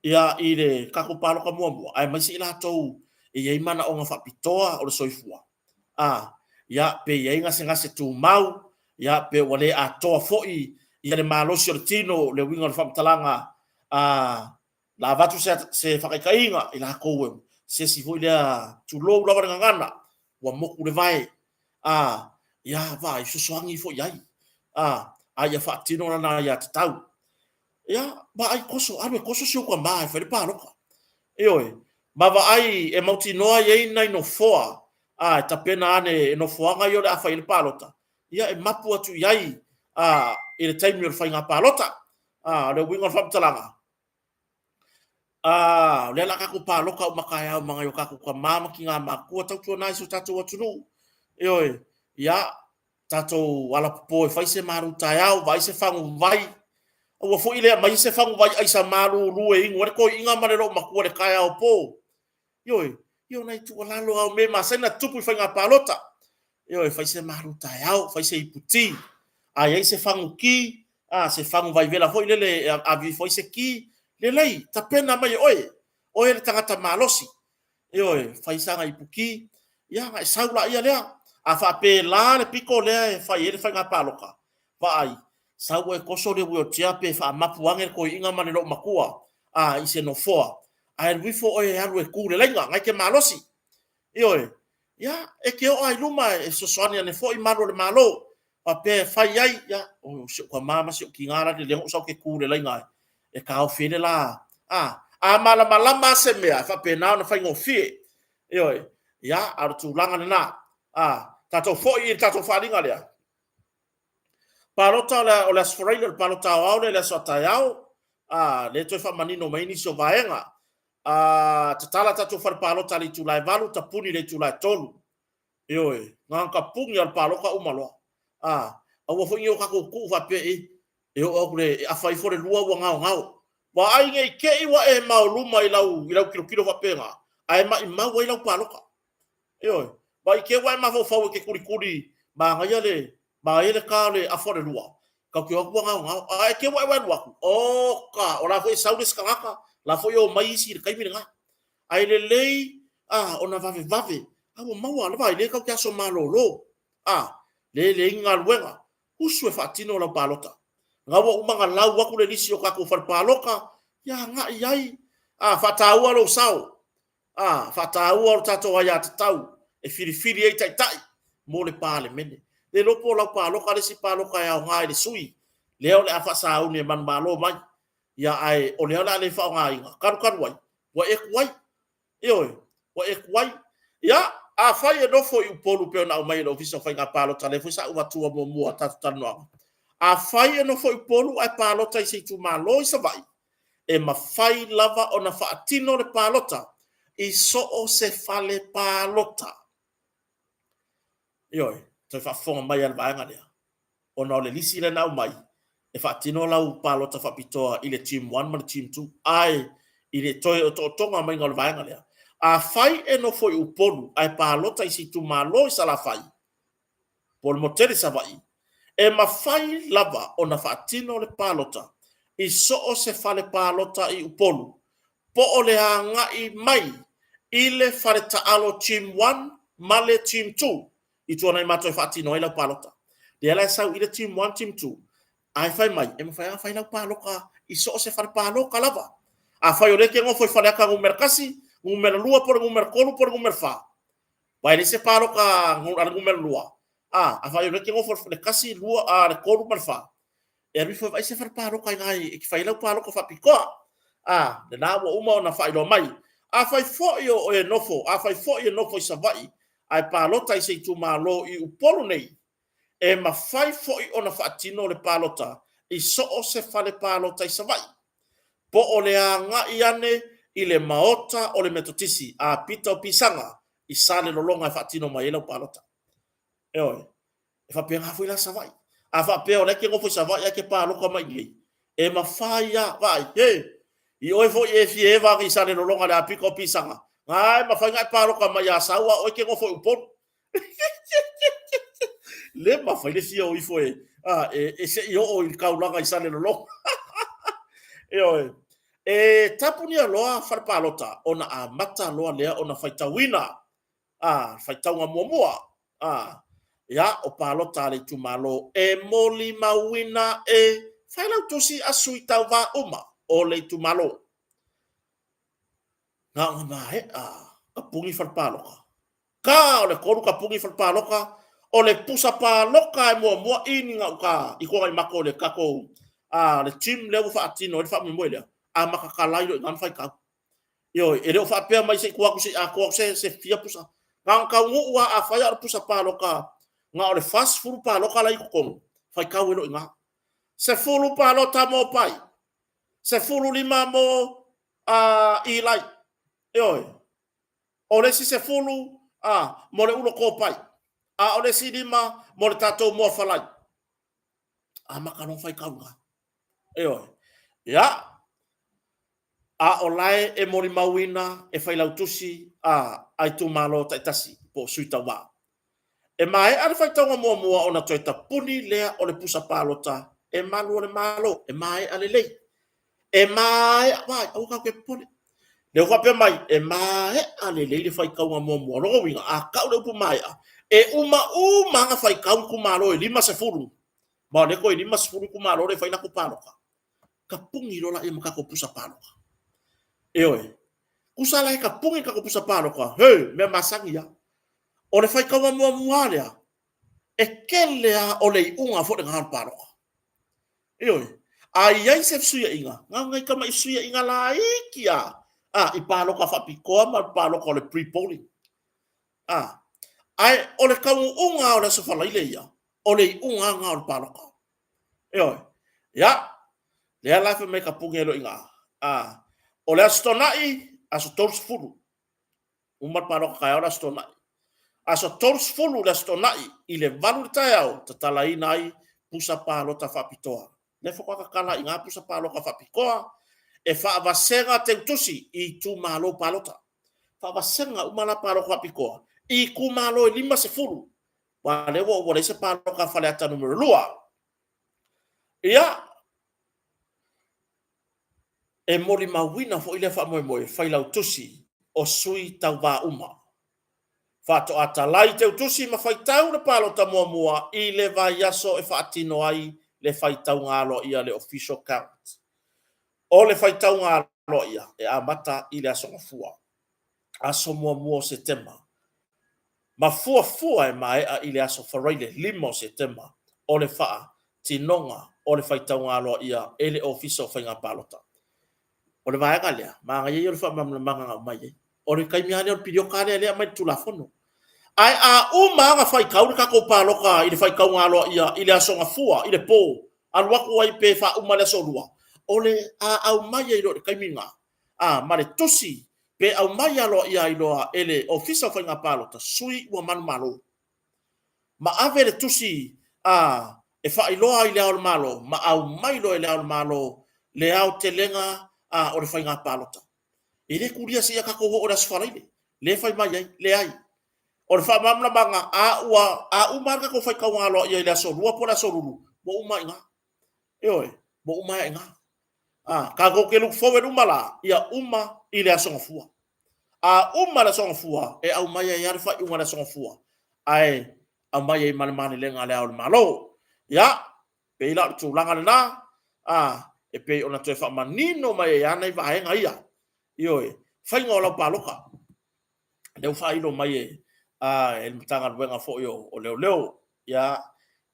ia i le tatou palota muamua, aemaise i latou e i ai manaoga faapitoa o le soifua, a, ia, pe i ai gasegase tumau, ia, pe ua le atoa foi ia le malosi o le tino, le uiga o le faamatalaga, a, la avatu se, se faataitaiga i latou e se isi foi lea, tulou lava le gagana, ua motu le vae, a, ia, vaai, fesoasoani ifo i ai, a, a ia faatino lana aiatatau. Ia, vaai, toso, alu e toso si ou tama e fai le palota. Ioe, ma vaai e mautinoa i ai nai nofoa, a, e tapena ane e nofoaga ia o le a fai ai le palota, ia e mapu atu i ai, a, i le taimi o le faiga palota. A, o le uiga o le faamatalaga, a, o lea o le a tatou palota uma taeao ma nai o tatou tama ma tina matutua tautuana i si o tatou atunuu. Ioe, ia, tatou alapopo e fai se malu taeao, vaai se faguvai. Aua foi le aumai se faguvai aisa malulu e inu ai le toeaina ma le loomatua i le taeao po. Ioe, ia o nai tuualalo lava o mea e masani ona tutupu i faiga palota. Ioe, fai se malu taeao, fai se ipu ti. A i ai se fagu ki, a, se fagu vaivela foi lele e ave ifo ai se ki, lelei, tapena mai e oe, oe le tagata malosi. Ioe, fai sana ipu ki, ia ona e sau laia lea. A faapela le pito lea e fai ai le faiga palota, vaai, sau oe toso le wheelchair pe faamapu ane le toeaina ma le loomatua, a, i se nofoa, ae alu ifo oe e alu e tu i le laina, na e te malosi. Ioe, ia, e te oo lava i luma e fesoasoani ane foi malu o le Malo, faapea e fai ai, ia, o si ou tama ma si ou tina la lea na ou sau ou te tu i le laina e taofi ai le la, a, a malamalama lava se mea, e faapena ona faigofie. Ioe, ia, a o le tulaga lena. A, tatou foi i le tatou faaaliga lea. Palota o le Aso Faraile, o le palota aoao lea i le aso a taeao, a, lea e toe faamanino mai ai nisi o vaega. A, tatala tatou fale palota i le itula e 8, tapuni i le itula e 3. Ioe, na ona tapuni lava o le palota uma loa. A, aua foi ne i o tatou tuu faapea e, e oo atu le, e afa ifo le lua ua gaogao. Vaai ne i te i ua e maoluma i lau, i lau tilotilo faapena, ae maimau ai lau palota. Ioe, vaai te ua e mafaufau e te tulituli, manaia le, manaia le ta o le afa o le lua. Tatou te o atu ua gaogao. A e te ua e alu atu, oka, o la foi e sau le isi tagata, o la foi e omai isi i le taimi lena. Ae lelei a, ona vavevave, a ua maua lava, e le tatou te aso malolo, a, le leai ni galuega, usu e faatino lau palota. Na ua uma ona lau atu le lisi o tatou fale palota, ia agai ai, a, faataua lou sao, a, faataua lo tatou aiatatau e filifili ai taitai mo le Palemene. Le iloa po o lau palota le isi palota e aoga i le sui lea o le a faasauni e manumalo mai, ia ae o lea o le a le faaaogaina, talu talu ai, ua e tuai. Ioe, ua e tuai. Ia, afai e nofo i Upolu e pei ona aumai e le Ofisa o Faiga Palota, lea foi sa ou avatua muamua i le tatou talanoaga, afai e nofo i Upolu ae palota i se itumalo i Savaii, e mafai lava ona faatino le palota i so o se fale palota. Ioe, toe faafofoga mai lava i le vaega lea, ona o le lisi lea na aumai, e faatino lau palota faapitoa i le Team 1 ma le Team 2, ae i le toe otootoga maiga o le vaega lea, afai e nofo i Upolu ae palota i se itumalo i Salafai, po o le motu tele i Savaii, e mafai lava ona faatino le palota i so o se fale palota i Upolu po o le agai mai i le fale taalo Team 1 ma le Team 2 i Tuanaimato e faatino ai lau palota. Lea la e sau i le Team 1, Team 2, ae fai mai, e mafai ona fai lau palota i so o se fale palota lava. Afai o lea e te nofo i Faleata Nu.1, Nu.2 po o le Nu.3 po o le Nu.4, aua e leai se palota a le numera 2, a, afai o lea e te nofo i le 1, 2, a, le 3 ma le 4, e alu ifo e vaai se fale palota i ina e te fai ai lau palota faapitoa. A, lena ua uma ona faailoa mai. Afai foi o oe e nofo, afai foi e nofo i Savaii ae palota i se itumalo i Upolu nei, e mafai foi ona faatino le palota i so o se fale palota i Savaii, po o le agai ane i le Maota o le Metotisi a Pita o Pisaga i Salelologa e faatino mai ai lau palota. Ioe, e faapena foi la Savaii. A faapea o la e te nofo i Savaii ae te palota mai i inei, e mafai lava, vaai, he, i oe foi e fia eva ane i Salelologa i le apito o Pisaga, na e mafai ona e palota mai i Asau a o oe e te nofo i Upolu. Le mafai le fia o ifo e, a, e, e se i oo i le taulaga i Salelologa. Ioe. E tapunia loa fale palota ona amata loa lea ona faitauina a, faitauga muamua a, ia, o palota a le itumalo e molimauina e failautusi a sui tauva uma o le itumalo. Na ona maea tapuni fale palota. Ka o le 3 tapuni fale palota, o le pusa palota e muamua ini gauta i Tuanaimato le tatou a le team lea ua faatino ai le faamoemoe lea, a matatalai loa i ina ona faitau. Ioe, e le o faapea mai se i tuu atu se i atoa atu se fia pusa. Na ona taunuu lava, afai lava o le pusa palota na o le 40 palota la e i totonu, faitau ai loa i ina. 10 palota mo Pai, 15 mo Ilai. Ioe, o le isi 10 a, mo le ulo kopai, a o le isi 5 mo le tatou moafalai. Amata loa ona faitau i ina. Ioe. Ia, a o lae e molimauina e failautusi a a itumalo taitasi po o sui tauva. E maea le faitauga muamua ona toe tapuni lea o le pusa palota e malu o le Malo, e maea lelei. E maea, vaai, aua tatou te popole. Lea ua faapea mai, e maea lelei le faitauga muamua. O lona uiga, a tau le upu maea, e uma uma lava ona faitau itumalo e 50, ma o lea toe 50 itumalo lea e fai latou palota. Tapuni loa laia ma tatou pusa palota. Ioe. Tusa la e tapuni le tatou pusa palota, he, mea masani lava. O le faitauga muamua lea, e tele lava o le iuga foi lena o le palota. Ioe. A i ai se fesuiaiga, na o nai tamai fesuiaiga laiti lava, a, i palota faapitoa ma le palota o le pre-polling. A, ae o le taunuuga lava o le Aso Faraile ia, o le iuga lava lena o le palota. Ioe. Ia, lea la fai mai ka puni ai loa i ina. A, o le Aso Toonai, aso 30, Uma le palota taeao le Aso Toonai. Aso 30 le Aso Toonai i le 8 i le taeao, tatalaina ai pusa palota faapitoa. Lea faatoa tatala i ina pusa palota faapitoa e faavasega teutusi i itumalo palota. Faavasega uma la palota faapitoa i itumalo e 50. Aua o lea ua leai se palota a Faleata Nu.2. Ia, e molimauina foi lea faamoemoe Failautusi o sui tauva uma. Faatoa talai Teutusi ma faitau le palota muamua i le vaiaso e faatino ai le faitauga aloaia, le official count. O le faitauga aloaia e amata i le Aso Gafua, aso muamua o Setema, ma fuafua e maea i le aso Faraile 5 o Setema o le faatinoga o le faitauga aloaia e le Ofisa o Faiga Palota. O le vaega lea, manaia ia o le faamalamalamaga na aumai ai. O le taimi lava lea o le piliota lea e aumai le Tulafono. Ae a uma lava ona faitau le tatou palota i le faitauga aloaia i le aso Gafua i le po, alu atu ai pe faauma i le aso Lua, o le a aumai ai loa i le taimi lena, a, ma le tusi pe aumai aloaia ai loa e le Ofisa o Faiga Palota sui ua manumalo. Ma ave le tusi a e faailoa ai i Le Ao o le Malo ma aumai loa e Le Ao o le Malo le aotelega a o le faiga palota. E le tulia seia tatou oo i le Aso Faraile lea e fai mai ai, leai. O le faamalamalamaga, a ua a uma lava le tatou faitauga aloaia i le Aso Lua po o le Aso Lulu, ua uma lava i ina. Ioe, ua uma lava i ina. A, tatou te look forward uma la, ia uma i le Aso Gafua. A uma le Aso Gafua, e aumai ai lava le faaiuga i le Aso Gafua, ae aumai ai ma le malelega a Le Ao o le Malo. Ia, pei la o le tulaga lena, a, e pei ona toe faamanino mai ai lava nai vaega ia. Ioe, faiga o lau palota. Lea ua faailo mai e, a, e le Matagaluega foi o Leoleo, ia,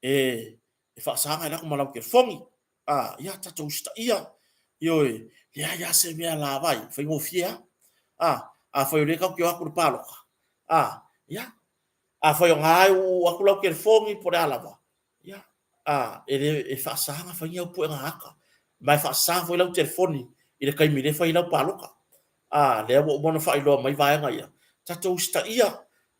e, e faasaga i lako ma lau telefoni. A, ia, tatou usitaia. Ioe, leai lava se mea lava ai, faigofie lava. A, afai o lea tatou te o atu i le palota, a, ia, afai o na e uu atu lau telefoni po o le a lava, ia, a, e le, e faasa ona fai ni au puega ata, ma e faasa foi lau telefoni i le taimi lea e fai ai lau palota. A, lea ua uma ona faailoa mai vaega ia, tatou usitaia,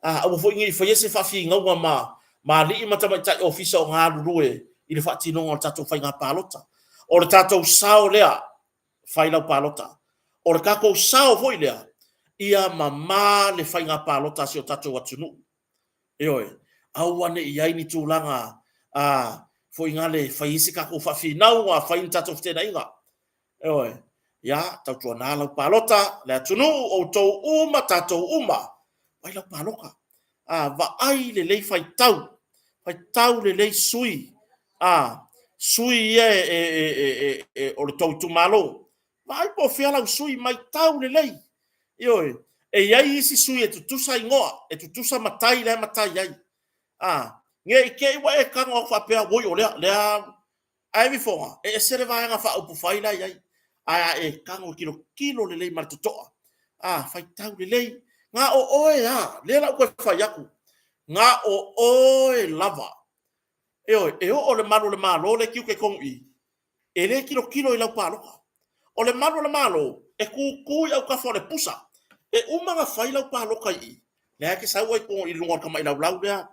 a, aua foi ne i faia se faafinauga ma, ma alii ma tamaitai ofisa o galulue i le faatinoga o le tatou faiga palota. O le tatou sao lea, fai lau palota. O le tatou sao foi lea, ia mama le faiga palota a si o tatou atunuu. Ioe, aua ne i i ai ni tulaga a, foi nale e fai ai se tatou faafinauga, fai ni tatou feteenaiga. Ioe, ia, tautuana lau palota, le atunuu, outou uma, tatou uma, fai lau palota. A, vaai lelei faitau, faitau lelei sui, a, sui ia e, e, e, e, e, o le tou itumalo. Vaai po o fea lau sui, matau lelei. Ioe, e i ai isi sui e tutusa igoa, e tutusa matai la e matai ai. A, ne i te i ua e tago atu faapea, oi o lea, lea, ae vifoga, e ese le vaega faaupufai la e i ai. Ae a e tago e tilotilo lelei ma le totoa, a, faitau lelei, na o oe lava, lea la ua toe fai atu, na o oe lava. Ioe, e oo le malu o le Malo lea e tiute i totonu i i, e le tilotilo i lau palota. O le malu o le Malo, e tutu i autafa o le pusa. E uma ona fai lau palota i i, lea e te sau ai i luga o le tamai laulau lea,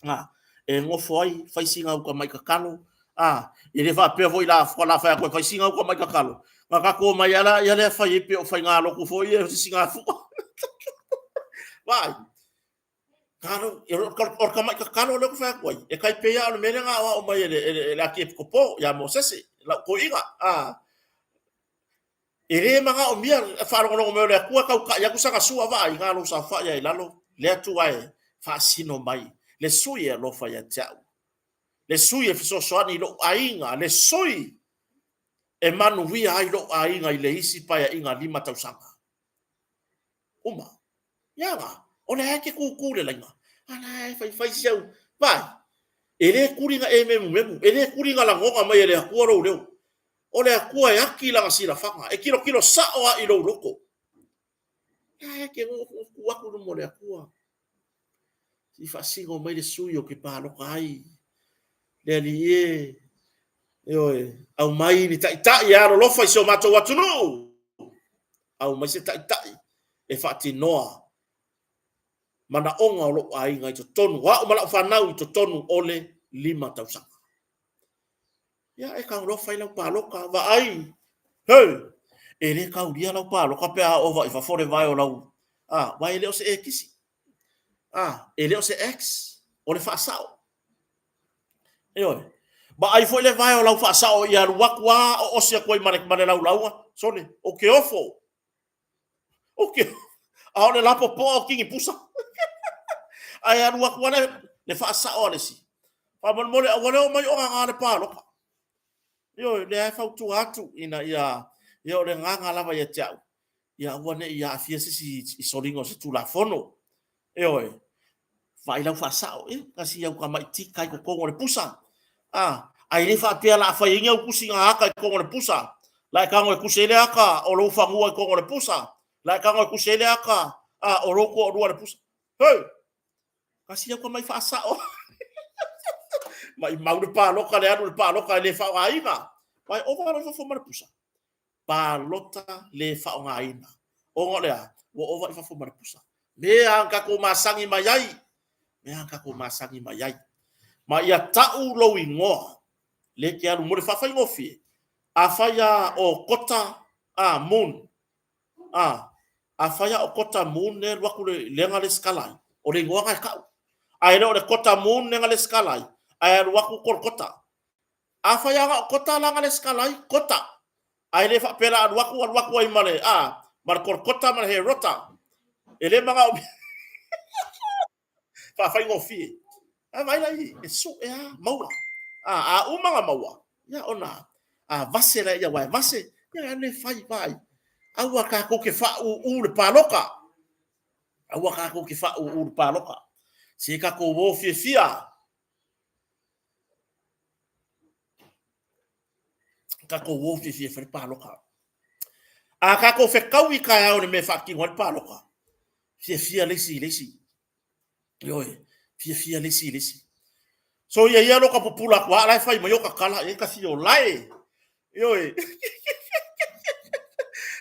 a, e nofo ai, fai sina uta mai tatalo, a, e le faapea foi la, la fai atu e fai sina uta mai tatalo, na tatou omai lava lea lea fai ai pei o faigalotu foi ia o se sigafua. Vaai, o le tamai tatalo lea ou te fai atu ai, e tai pei lava o le mea lea na aoao mai e le Akiepikopo ia Mosese, lau toeaina, a, e le manaomia le faalogologo mai o le Atua e tautai atu sana sua, vaai, na o lou saofai lava i lalo, le Atua e faasino mai le sui e alofa ia te au, le sui e fesoasoani i lou aiga, le sui e manuia ai lou aiga i le isi paeaiga 5 tausaga. Uma. Ia la, o lea e te kūkū le laina. A la e faifai si au, vaai, e le kuli na e memumemu, e le kuli na lagona mai e le Atua lou leo. O le Atua e aki lana silafaga, e tilotilo sao lava i lou loto. Ia e te nofonofo atu i luma o le Atua. Se i faasino mai le sui ou te palota ai. Le Alii e, ioe, aumai ni taitai e alolofa i si o matou atunuu. Aumai se taitai e faatinoa manaoga o lou aiga i totonu, o au ma lau fanau i totonu o le 5 tausaga. Ia, e tago loa fai lau palota, vaai, he, e le taulia lau palota pe a ova i fafo le vae o lau, a, aua e le o se ekisi, a, e le o se X, o le faasao. Ioe. Vaai foi le vae o lau faasao ia alu atu a oosi atu ai ma le, ma le laulauga. Sole, o ke ofo. O ke, a o le lapopoa o kini pusa. Ae alu atu a le, le faasao a le isi. Faamolemole aua le oo mai o gaga le paloka. Ioe, lea e fautua atu ina ia, ia o le agaga lava ia te au, ia aua ne i aafia se isi i soliga o se Tulafono. Ioe, vaai lau faasao, e, kasi au tamaiti kai totonu o le pusa. A, ae le faapea la fai ai ni au tusiga ata i totonu o le pusa. La e tago e tusi ai le ata o lou fanua i totonu o le pusa. La e tago e tusi ai le ata a, o lou toalua i le pusa. Hei! Kasi au tamai faasao. Maimau le palota le alu le palota e le faaaogaina. Vai ova loa i fafo ma le pusa. Palota le faaaogaina. Ona o le a? Ua ova i fafo ma le pusa. Mea a tatou masani mai ai. Mea a tatou masani mai ai. Ma ia tau lou igoa. Le te alu mo le faafaigofie. Afai a o Kota a Moon A, afai a o Kota Moon lea e alu atu lea na lesitala ai, o le igoa na e tau. Ae le o le Kota Moon lea na lesitala ai, ae alu atu Kolokota. Afai a na o Kota la na lesitala ai, Kota. Ae le faapea la alu atu, alu atu ai ma le, a, ma le Kolokota ma le Herota. E le manaomia. Faafaigofie. Ae vaai la i, e sue a, maua. A, a uma na maua, ia ona a vase la ia, aua e vase, ia alu e fai, vaai. Aua tatou te faaūū le paloka. Aua tatou te faaūū le paloka. Se tatou o fiafia. Tatou o fiafia e fai le paloka. A tatou fetaui taeao i le mea e faatino ai le paloka, fiafia le isi i le isi. Ioe, fiafia le isi i le isi. So ia ia loka pupula atu a la e fai mai o tatala e kasi o lae. Ioe.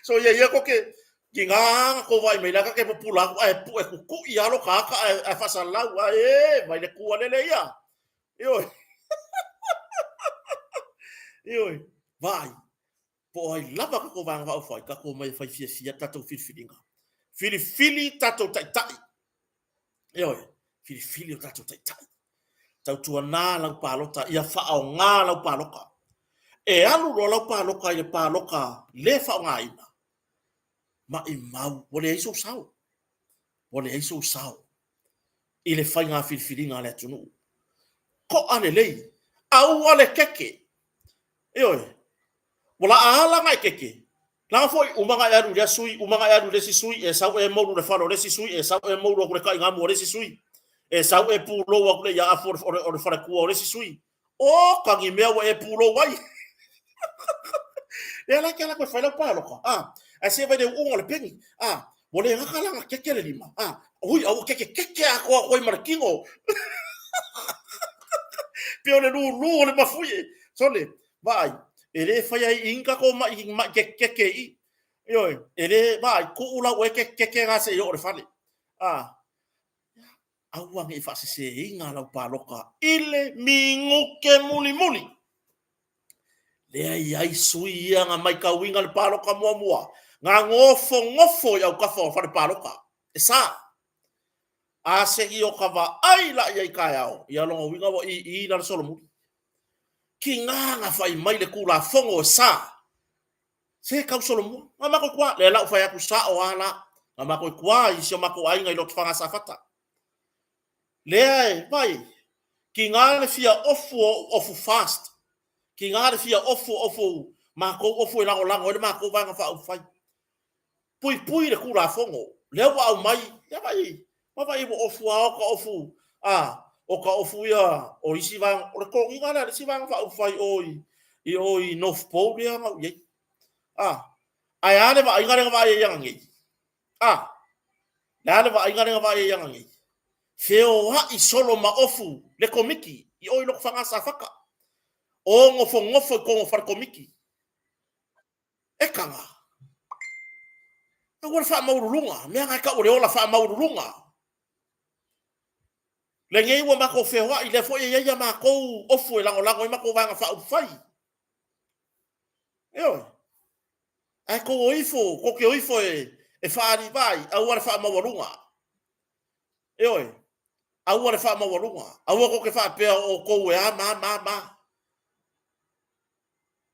So ia ia koke ki ngā na ko vai mai la ka ke pupula atu ae pu e kuku'i a loka aka ae, ae faasalau ae e vai le kua lele ia. Ioe. Ioe. Vai. Po o ai lava tatou vaega faaupufai, tatou omai e fai fiafia tatou filifiliga. Filifili tatou taitai. Ioe, filifili o tatou taitai. Tautuana lau palota, ia faaaoga lau palota. E alu loa lau palota i le palota le faaaogaina, maimau, ua leai sou sao. Ua leai sou sao i le faiga filifiliga a le atunuu. To'a lelei, aua le keke. Ioe, ua laa ala na e keke, Leaga foi, uma na e alu i lea sui, uma na e alu i le isi sui, e sau e moulu i le fale o le isi sui, e sau e moulu atu le taigamu o le isi sui, e sau e pulou atu le iaafu o le faletua o le isi sui. O ka ni mea ua e pulou ai. Lea la ke ala koe fai lau palota, a, ae se vai le uuga o le peni, a, ua le gata la na keke le lima, a, ui, a ua keke keke atoa atu ai ma le kino. Pei o le lūlū o le mafuie. Sole, Vaai, e le fai ai i ni tatou maʻi, maʻi kekeke i. Ioe, e le, vaai, tuu lau oe kekeke na seia oo i le fale. A, aua ne i faaseseina lau paloka i le minute mulimuli. Lea e i ai sui ia na maitauina le paloka muamua, na nofonofo i autafa o fale paloka. E sa. A se i o ka vaai la i ai taeao, ia lona uiga ua ii la le solomuli. Kina na fai mai le Tulafono e sa, se tau solomua. Na matou tua, lea la ua fai atu sao a la. Na matou tua i si o matou aiga i Lotofaga Safata. Lea e, vai, kina le fia ofu o ou ofu fast. Kina le fia ofu o ofu, matou ofu e lagolago ai le matou Vaega Faaupufai. Puipui le Tulafono, lea ua aumai, ia vaai, ma vaai ua ofu lava o ka ofu, a, o ka ofu ia o isi vaega, o le toniga lea a le isi Vaega Faaupufai o i, i o i North Pole lea na ou i ai. A, ae a le vaaiga lea na vaai ai ananei? A, le a le vaaiga lea na vaai ai ananei? Feoai solo ma ofu le Komiti i o i Lotofaga Safata. O nofonofo i totonu o fale Komiti. E kaga. Aua le faamaualuluga, mea na e tau o le ola faamaualuluga. Lenei ua matou feoai, lea foi e i ai a matou ofu e lagolago ai matou Vaega Faaupufai. Ioe. Ae tou o ifo, tou te o ifo e, e faalivai, aua le faamaualuga. Ioe. Aua le faamaualuga. Aua tou te faapea o outou e a ma ma ma.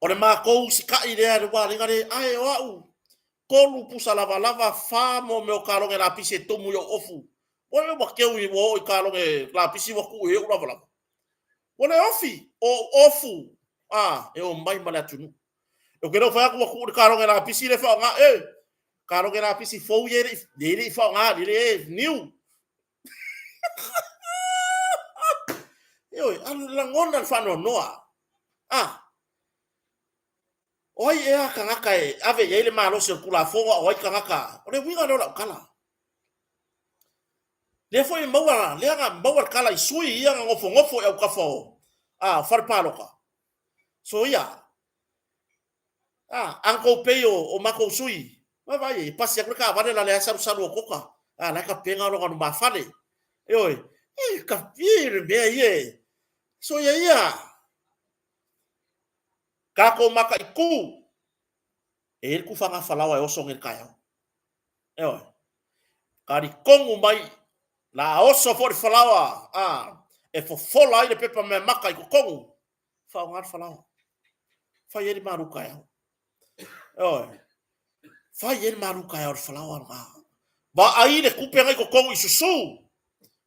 O le makou sikaʻi lea le wā le ae o a'u tolu pusa lavalava fa mo mea o kaloge lapisi e tumu i ou ofu. Ua le ua keu i ua oo i kaloge lapisi ua tuu i ai ou lavalava. Ua le ofi, o ou ofu, a, e omai ma le atunuu. Ou te le o fai atu ua tuu i le kaloge lapisi lea e faaaoga, e, kaloge lapisi fou ia e le i faaaoga, le e niu. Ioe, a lagona le faanoanoa. A, o ai ea tagata e ave i ai le malosi o le Tulafono, a o ai tagata? O le uiga lea o lau tala. Lea foi e maua, lea na maua le tala i sui ia na nofonofo i autafa o a, fale palota. So ia, a, ana tou pei o matou sui, vaavaai e pasi atu le taavale la le salusalu o toka, a la e tapena lona lumafale. Ioe, e ka, e le mea ia e, so ia ia, tatou mataitu, e i ai le tufaga falaoa e oso nei i le taeao. Ioe. Talitonu mai, la oso foi le falaoa, a, e fofola ai le pepa meamata i totonu, faaaoga le falaoa. Fai ai le malu taeao. Ioe. Fai ai le malu taeao le falaoa lena. Vaai le tupe na i totonu i susu.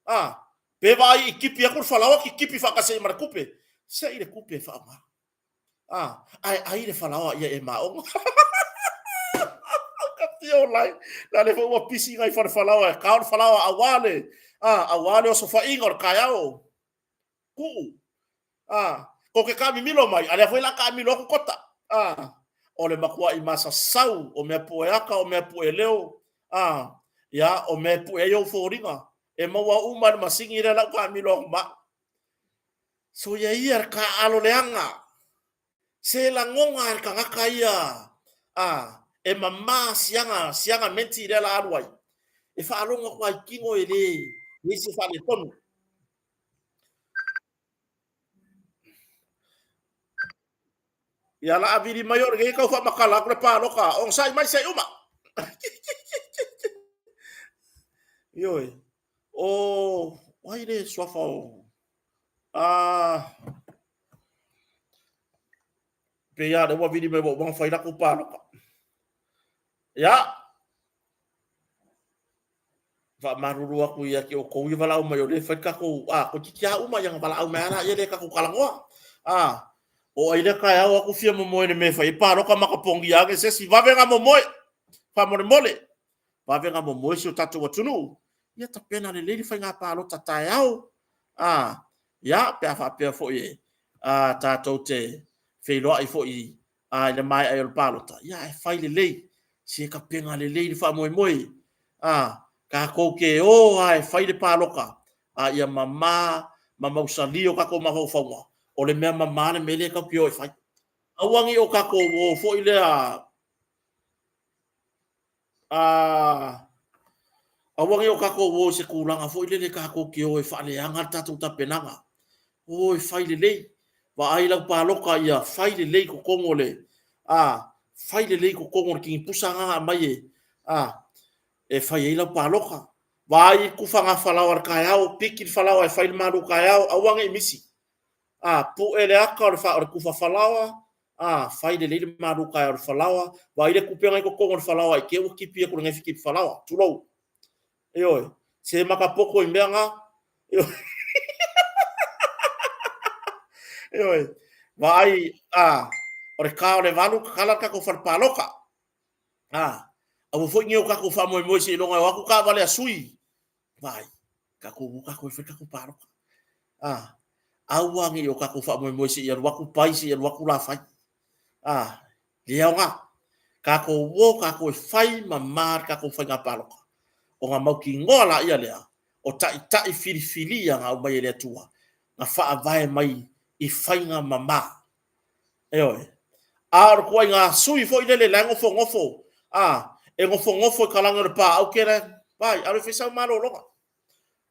A, pe vaai i tipi atu le falaoa, kitipi faatasi ai ma le tupe. Se i le tupe e faaaoga. A, ae ai le falaoa ia e maoga. Ka fia o lai, la le foi ua pisi ngai fale falaoa e kao le falaoa aua le, a, aua le osofaiga o le taeao. Kuu. A, ko ke kaamimilo mai, a lea foi la kaamilo aku kota. A, o le matuaʻi masasau o mea pueaka, o mea pueleo, a, ia, o mea e pue ai ou foliga. E maua uma e le masini lea lau kaamilo aku ma au. So ia ia le taaalo leaga, se lagona e le tagata ia a e mama siaga siaga menti lea la alu ai. E faalogo atu ai kino e le leai se faaletonu. Ia la a vili mai o lenei tau faamatala atu le palota, onosai mai se i uma. Ioe. O ai le suafa o a pei lava lea ua vili mai ua uma ona fai latou palota. Ia, faamalulu atu ia te outou ia valaau mai o lea e fai le tatou, a, toeitiiti lava uma ia na valaau mai lava laia lea tatou talanoa. A, o ai lea taeao atu fia momoe i le mea e fai ai palota ma ka pogia ane se isi, vave ona momoe, faamolemole, vave ona momoe si o tatou atunuu, ia tapena lelei le faiga palota taeao, a, ia, pe a faapea foi e a, tatou te feiloai foi a, i le maea ai o le palota, ia, ae fai lelei, se tapena lelei le faamoemoe, a, tatou te o lava e fai le palota, a ia mama ma mausali o tatou mafaufauga, o le mea mama le mea lea tatou te o e fai. Aua ne i o tatou o foi lea, a, aua ne i o tatou o i se tulaga foi lele tatou te o e faaleaga le tatou tapenaga. O e fai lelei, vaai lau palota ia fai lelei i totonu o le, a, fai lelei i totonu o le tinipusa na aumai e, a, e fai ai lau palota. Vaai i tufaga falaoa i le taeao, piki le falaoa e fai le malu taeao, aua ne i misi. A, pue le aka o le, o le tufa falaoa, a, fai lelei le malu taeao o le falaoa, vaai le tupe na i totonu o le falaoa i te i ua tipi atu i le gafi tipi falaoa, tulou. Ioe, se makapoto i mea na. Ioe. Ioe. Vaai, a, o le ka o le 8, tatala le tatou fale palota. A, aua foi ne i o tatou faamoemoe seiloga e o atu taavale a sui. Vaai, tatou o tatou e fai le tatou palota. A, aua ne i o tatou faamoemoe se i alu atu pai, se i alu atu lafai. A, le aoga. Tatou o tatou e fai mama le tatou faiga palota. Ona mautinoa laia lea, o taitai filifilia na aumai e le Atua, na faavae mai i faiga mama. Ioe. A o le ituaiga sui foi lele la e nofonofo, a, e nofonofo i kalagi o le paau ke la, vai, alu e fai sau malologa.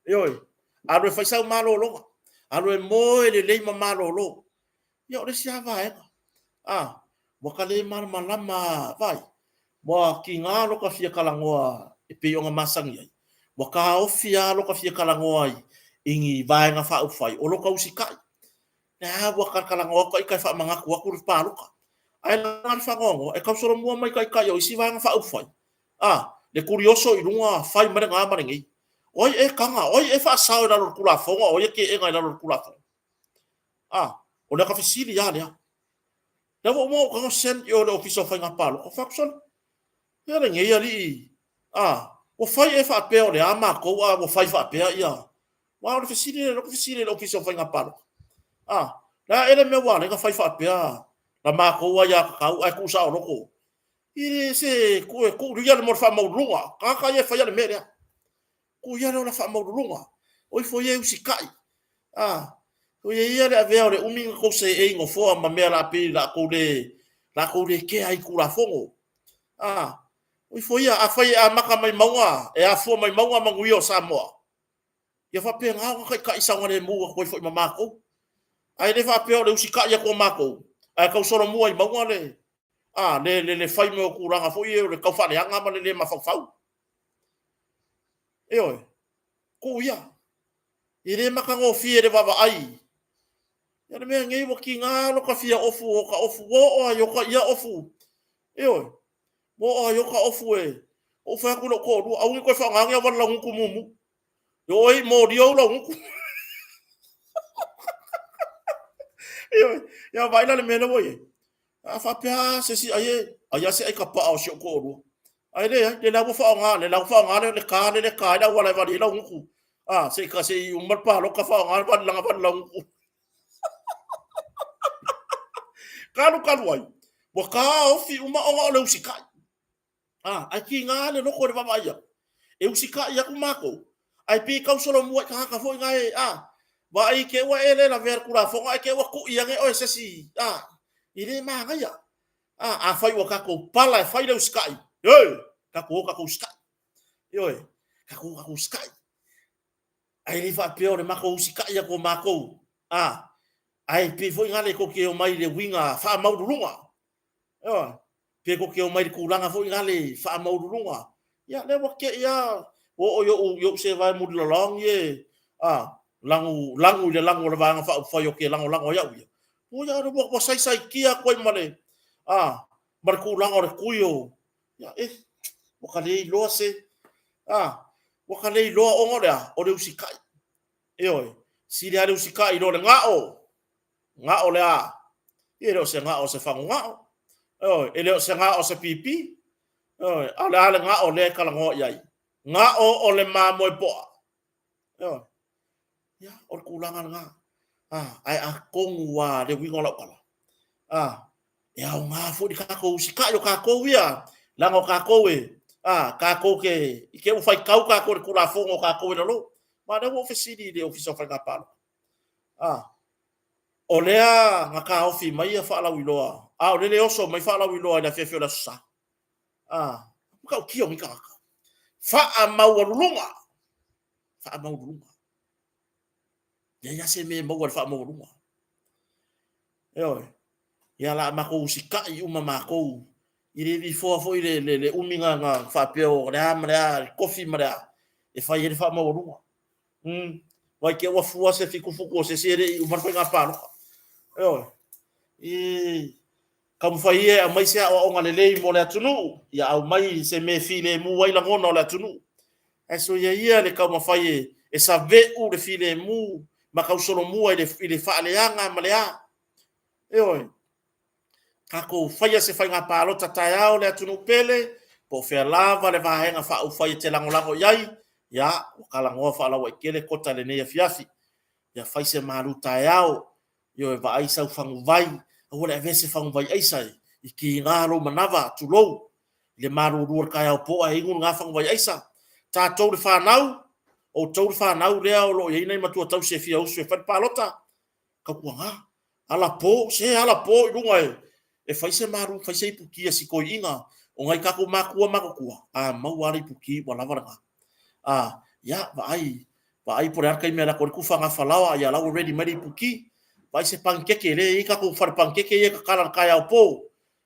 Ioe. Alu e fai sau malologa. Alu e moe lelei ma malolo. Ia, o le isi lava vaega. A, ua ka le malamalama, vai, ua tiga lo ka fia talanoa e pei ona masani ai. Ua taofi lava lo ka fia talanoa i ni vaega faaupufai o lo ka usitai. Lea ua talatalanoa atu ita e faamanatu atu le palota. Ae laga le faanoanoa, e tausolomua mai taitai o isi Vaega Faaupufai, a, le tulioso i luga fai mai lena ma lenei. O ai ea e taga? O ai ea e faasao i lalo o le Tulafono a o ai e teena i lalo o le Tulafono? A, o le ata fesili lava lea. Lea ua uma ona ou tago send i o i le Ofisa o Faiga Palota. Ou fai atu, sole, ia lenei alii, a, ua fai ea faapea o le a matou a ua fai faapea ia. Aua o le fesili lea o lea ou te fesili ai i le Ofisa o Faiga Palota. A, o le a ea le mea ua ala ai ona fai faapea la matou aiatatau ae tuusaoloto i le se tuu ia mo le faamaualuluga. Tagata ia e faia le mea lea. Tuu ia le ola faamaualuluga. O ifo ia e usitai. A, o ia ia le avea o le umi ona tou seei i nofoa ma mea la pei la tou le la tou le kea i Tulafono. A, o ifo ia, afai e amata mai mauga, e afua mai mauga manuia o Samoa, ia faapena ona taitai saogalemu atu ai foi ma matou. Ae le faapea o le usitai atu o matou, ae tau solomua i mauga le, a, le, le, le fai mai o tulaga foi ia o le tau faaleaga ma le le mafaufau. Ioe, tuu ia. E le matagofie i le vaavaai. Ia le mea nei ua tiga lo ta fia ofu o ta ofu, ua oo lava i ota ia ofu. Ioe, ua oo lava i ota ofu e, ou fai atu i lou toalua, aua ne i toe faaaogaina ni auala laugutu mumu. E oo ai i molia ou laugutu. Ioe, ia vaai la i le mea lea ua i ai. A faapea lava se isi ai e, ai lava se aitapaa o si ou toalua. Ae leai, lea la ua faaaoga, lea la ua faaaoga le ka lea e ka ai le auala e vali ai laugutu. A, se i se i uma le palota faaaoga le vali lana vali laugutu. Talu talu ai, ua taofi uma ona o le usitai. A, ae tiga le loto i le vaavaai atu. E usitai atu matou, ae pei e tau solomua i tagata foi na e, a, vaai te i ua e le lavea i le Tulafono ae te i ua tui ane oe e se isi, a, e le manaia. A, afai ua tatou pala e fai le usitai, ioe, tatou o tatou usitai. Ioe, tatou o tatou usitai. Ae le faapea o le matou usitai atu o matou, a, ae pei foi na le tou te omai i le uiga faamaualuluga. Ioe, pe tou te omai i le tulaga foi na le faamaualuluga. Ia, lea ua te i lava, ua oo i ou, i ou sevae mulilalaogi e, a, lanu, lanu i le lanu o le Vaega Faaupufai ou te lagolago ai au ia. Ua, ua saisaitia atu ai ma le, a, ma le tulaga o le tui o, ia, e, ua ka le iloa se, a, ua ka le iloa ona o le a? O le usitai. Ioe, sili lava le usitai i lo le gao. Gao le a? E le o se gao o se fagugao. Ioe, e le o se gao o se pipi. Ioe, a o le a le gao lea e talanoa i ai? Gao o le mamoe poa. Ioe. Ia, o le tulaga lena. Ah, ae atonu ua le uiga o lau tala. Ah, e aoga foi le tatou usitai o tatou ia, leaga o tatou e, ah, tatou te, i te ua faitau tatou i le Tulafono o tatou e lalo. Ma o lea ua ou fesili i le Ofisa o Faiga Palota. Ah, o lea na taofi mai ia faalauiloa, a o lea le oso mai faalauiloa i le afiafi o le Aso Sa. Ah, matautia o nei tagata. Faamaualuluga. Faamaualuluga. Leai lava se mea e maua i le faamaualuga. Ioe. Ia la matou usitai uma matou i le vifoa foi le, le, le umi na, na faapea o le a ma le a, le kofi ma le a, e fai ai le faamaualuga. Vai te ua fua se fitufutu o se isi e le i uma le faiga palota. Ioe. I, taumafai ia e aumai se aoaoga lelei mo le atunuu, ia aumai se mea e filemu ai lagona o le atunuu. Ae soia ia le taumafai e, e save'u le filemu ma tausolomua i le, i le faaleaga ma le a. Ioe. Tatou faia se faiga palota taeao le atunuu pele, po o fea lava le vaega faaupufai e te lagolago i ai, ia, ua talanoa faalauaitele Kota i lenei afiafi. Ia fai se malu taeao, ioe, vaai sau faguvai, aua le avea se faguvai aisa i kiga lou manava, tulou, i le malulu o le taeao po ae inu lena faguvai aisa. Tatou le fanau, outou le fanau lea o lo o i ai nai matua tausi e fia usu e fai le palota, tautuaga, ala po, se ala po i luga e, e fai se malu, fai se iputi a si toeaina, o nai tatou matua matutua, a maua lava le iputi ua lava lena. A, ia, vaai, vaai po o le a le taimi e alu atu ai le tufa gafalaoa, ia la ua ready mai le iputi. Vaai se panikeke, lea e i ai tatou fale panikeke ia e tatala i le taeao po.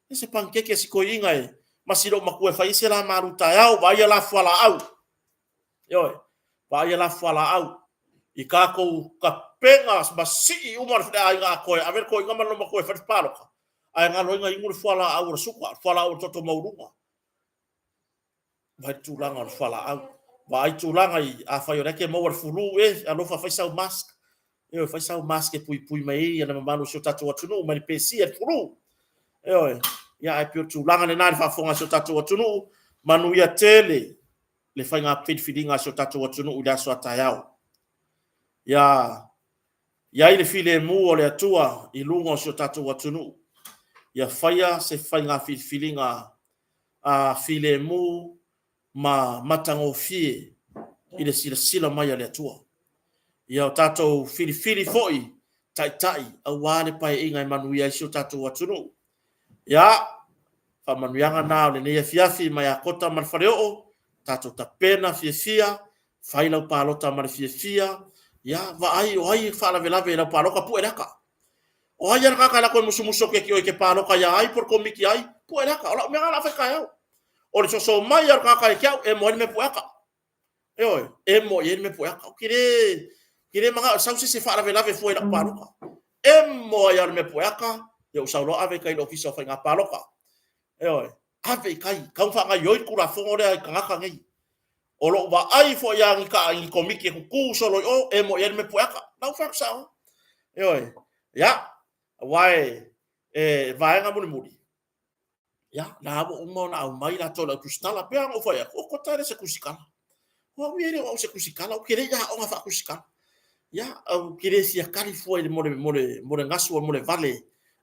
Ia se panikeke a si toeaina e masi lou matua e fai ai se la malu taeao, vaai ia la fualaau. Ioe, vaai ia la fualaau. I tatou tapena ma sii uma le aiga atoa e ave le toeaina ma lona matua e fai le palota. Ae galo ai na inu le fualaau o le suka, le fualaau o le toto maualuga. Vaai le tulaga o le fualaau. Vaai tulaga i, afai o lea e te maua le fulu, e, alofa fai sau mask. Ioe, fai sau mask e puipui mai ai le mamalu o si o tatou atunuu mai le pesia le fulu. Ioe, ia ae pei o le tulaga lena i le faafofoga a si o tatou atunuu, manuia tele le faiga filifiliga a si o tatou atunuu i le aso a taeao. Ia i ai le filemu o le Atua i luga o si o tatou atunuu. Ia faia se faiga filifiliga a filemu ma matagofie i le silasila mai a le Atua. Ia o tatou filifili foi taitai aua le paeaiga e manuia ai si o tatou atunuu. Ia, faamanuiaga na o lenei afiafi mai Akota ma le Faleoo, tatou tapena fiafia, fai lau palota ma le fiafia, ia vaai o ai e faalavelave i lau palota, pue le ata. O ai lava le tagata e alu atu e musumusu atu ia te oe e te palota ia ai po o le Komiti a ai, pue le ata. O lau mea lena o le a fai taeao. O le soso mai lava o le tagata ia te au, emo ai le mea pue ata. Ioe, emo i ai le mea pue ata. Ou te le, ou te le manao e sau se isi e faalavelave fua i lau palota. Emo ai lava le mea pue ata, ia ou sau loa ave i tai i le Ofisa o Faiga Palota. Ioe, ave i tai, tau faagaoioi le Tulafono lea i tagata nei. O lou vaai foi lava i ni taa i ni Komiti e tutu solo i o, emo i ai le mea pue ata. La ua fai atu sao lava. Ioe, ia, aua e, e vaega mulimuli, ia, la ua uma ona aumai latou i lau tusitala. Pei lava ona ou fai atu, o Kota e le o se tusitala. O au ia e le o au o se tusitala, ou te le i aoga faatusitala. Ia, ou te le fia tali fua i le, mo le, mo le, mo le gasu mo le vale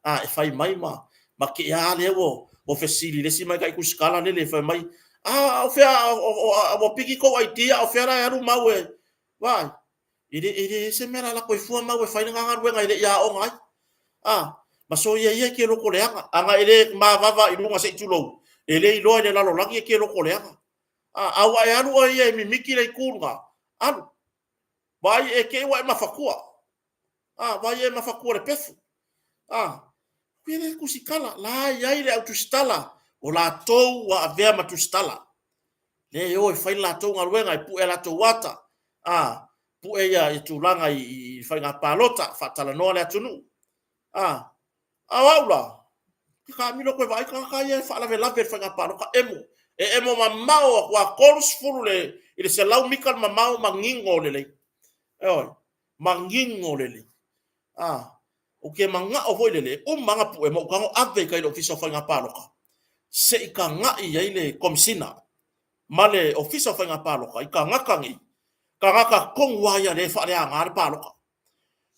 a, e fai mai ma, ma te a lea ua, ua fesili le isi tamaitai tusitala lele fai mai, a, o fea, ua piki tou ID a o fea la e alu mau e, vaai, E le, e leai se mea o le a lako ai fua mau e fai lena galuega e le i aoga ai. A, ma soia ia e te loto leaga. Ana e le mavava i luga se i tulou, e le iloa e le lalolagi e te loto leaga. A, a ua e alu oe ia e mimiki le itu lena, alu. Vaai e te i ua e mafatua. A, vaai e mafatua i le pefu. A, e le tusitala, la e i ai le au tusitala, o latou ua avea ma tusitala. Lea e o e fai le latou galuega, e pue a latou ata, a, pue ia i tulaga i faiga palota, faatalanoa le atunuu. A, a o au la, ke taamilo atu e vaai tagata ia e faalavelave i le faiga palota, emo. E emo mamao atu a 30 le, i le 100 mita le mamao manino lelei. Ioe, manino lelei. A, ou te manao foi lele, uma lava na pue ma ou tago ave i tai i le Ofisa o Faiga Palota, se i taga'i ai le Komesina ma le Ofisa o Faiga Palota i tagata nei, tagata tonu lava ia lea e faaleaga le palota.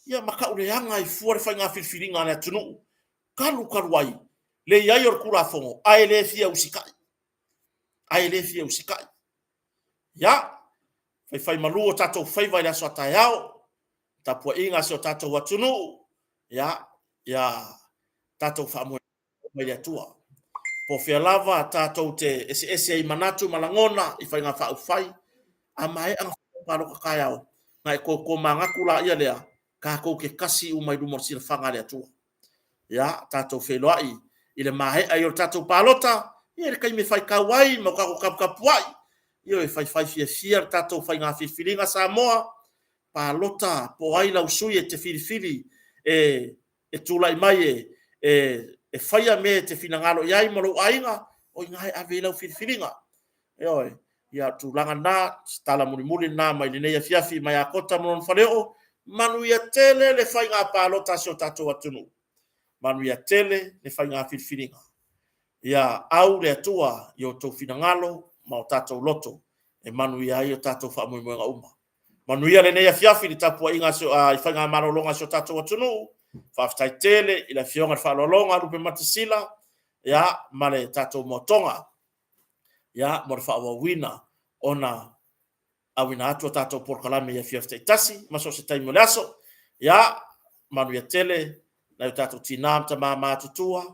Ia ma tauleaga ai fua le faiga filifiliga a le atunuu, talu talu ai le i ai o le Tulafono ae le fia usitai. Ae le fia usitai. Ia, faifaimalu o tatou faiva i le aso a taeao, tapuaiga a si o tatou atunuu, ia, ia tatou faamoemoe mai le Atua. Po o fea lava tatou te eseese ai i manatu ma lagona i faiga faaupufai, a maea ona fai palota taeao, ona e toe tomanatu laia lea, tatou te tasi uma i luma o le silafaga a le Atua. Ia, tatou feiloai i le maea ai o le tatou palota, ia i le taimi e faitau ai ma tatou taputapuai, ioe, faifai fiafia le tatou faiga filifiliga Samoa, palota po o ai lau sui e te filifili e, e tulai mai e, e, e faia mea e te finagalo i ai ma lou aiga, o i ina e ave i ai lau filifiliga. Ioe, ia o le tulaga lena, se tala mulimuli lena mai lenei afiafi mai Akota ma lona faleoo, manuia tele le faiga palota a si o tatou atunuu. Manuia tele le faiga filifiliga. Ia au le Atua i o outou finagalo ma o tatou loto e manuia ai o tatou faamoemoega uma. Manuia lenei afiafi i le tapuaiga a i faiga malologa a si o tatou atunuu. Faafetai tele i le Afioga i le Faaaloaloga Lupematasila, ia, ma le tatou moatoga, ia, mo le faaauauina ona auina atu a tatou polokalame i afiafi taitasi ma so o se taimi o le aso. Ia, manuia tele nai o tatou tina ma tama matutua,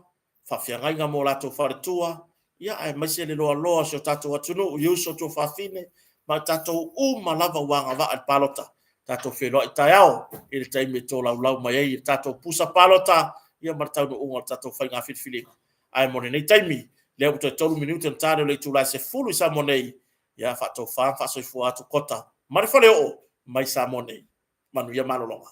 faafeagaiga ma o latou faletua, ia, aemaise le loaloa o si o tatou atunuu i uso, tuafafine, ma i tatou uma lava ua agavaa i le palota. Tatou feiloai taeao i le taimi e tolaulau mai ai le tatou pusa palota, ia ma le taunuuga o le tatou faiga filifiliga. Ae mo lenei taimi, lea ua toe 3 minute ona ta lea o le itula e 10 i Samoa nei, ia faatofa ma faasoifua atu Kota ma le Faleoo mai Samoa nei. Manuia malologa.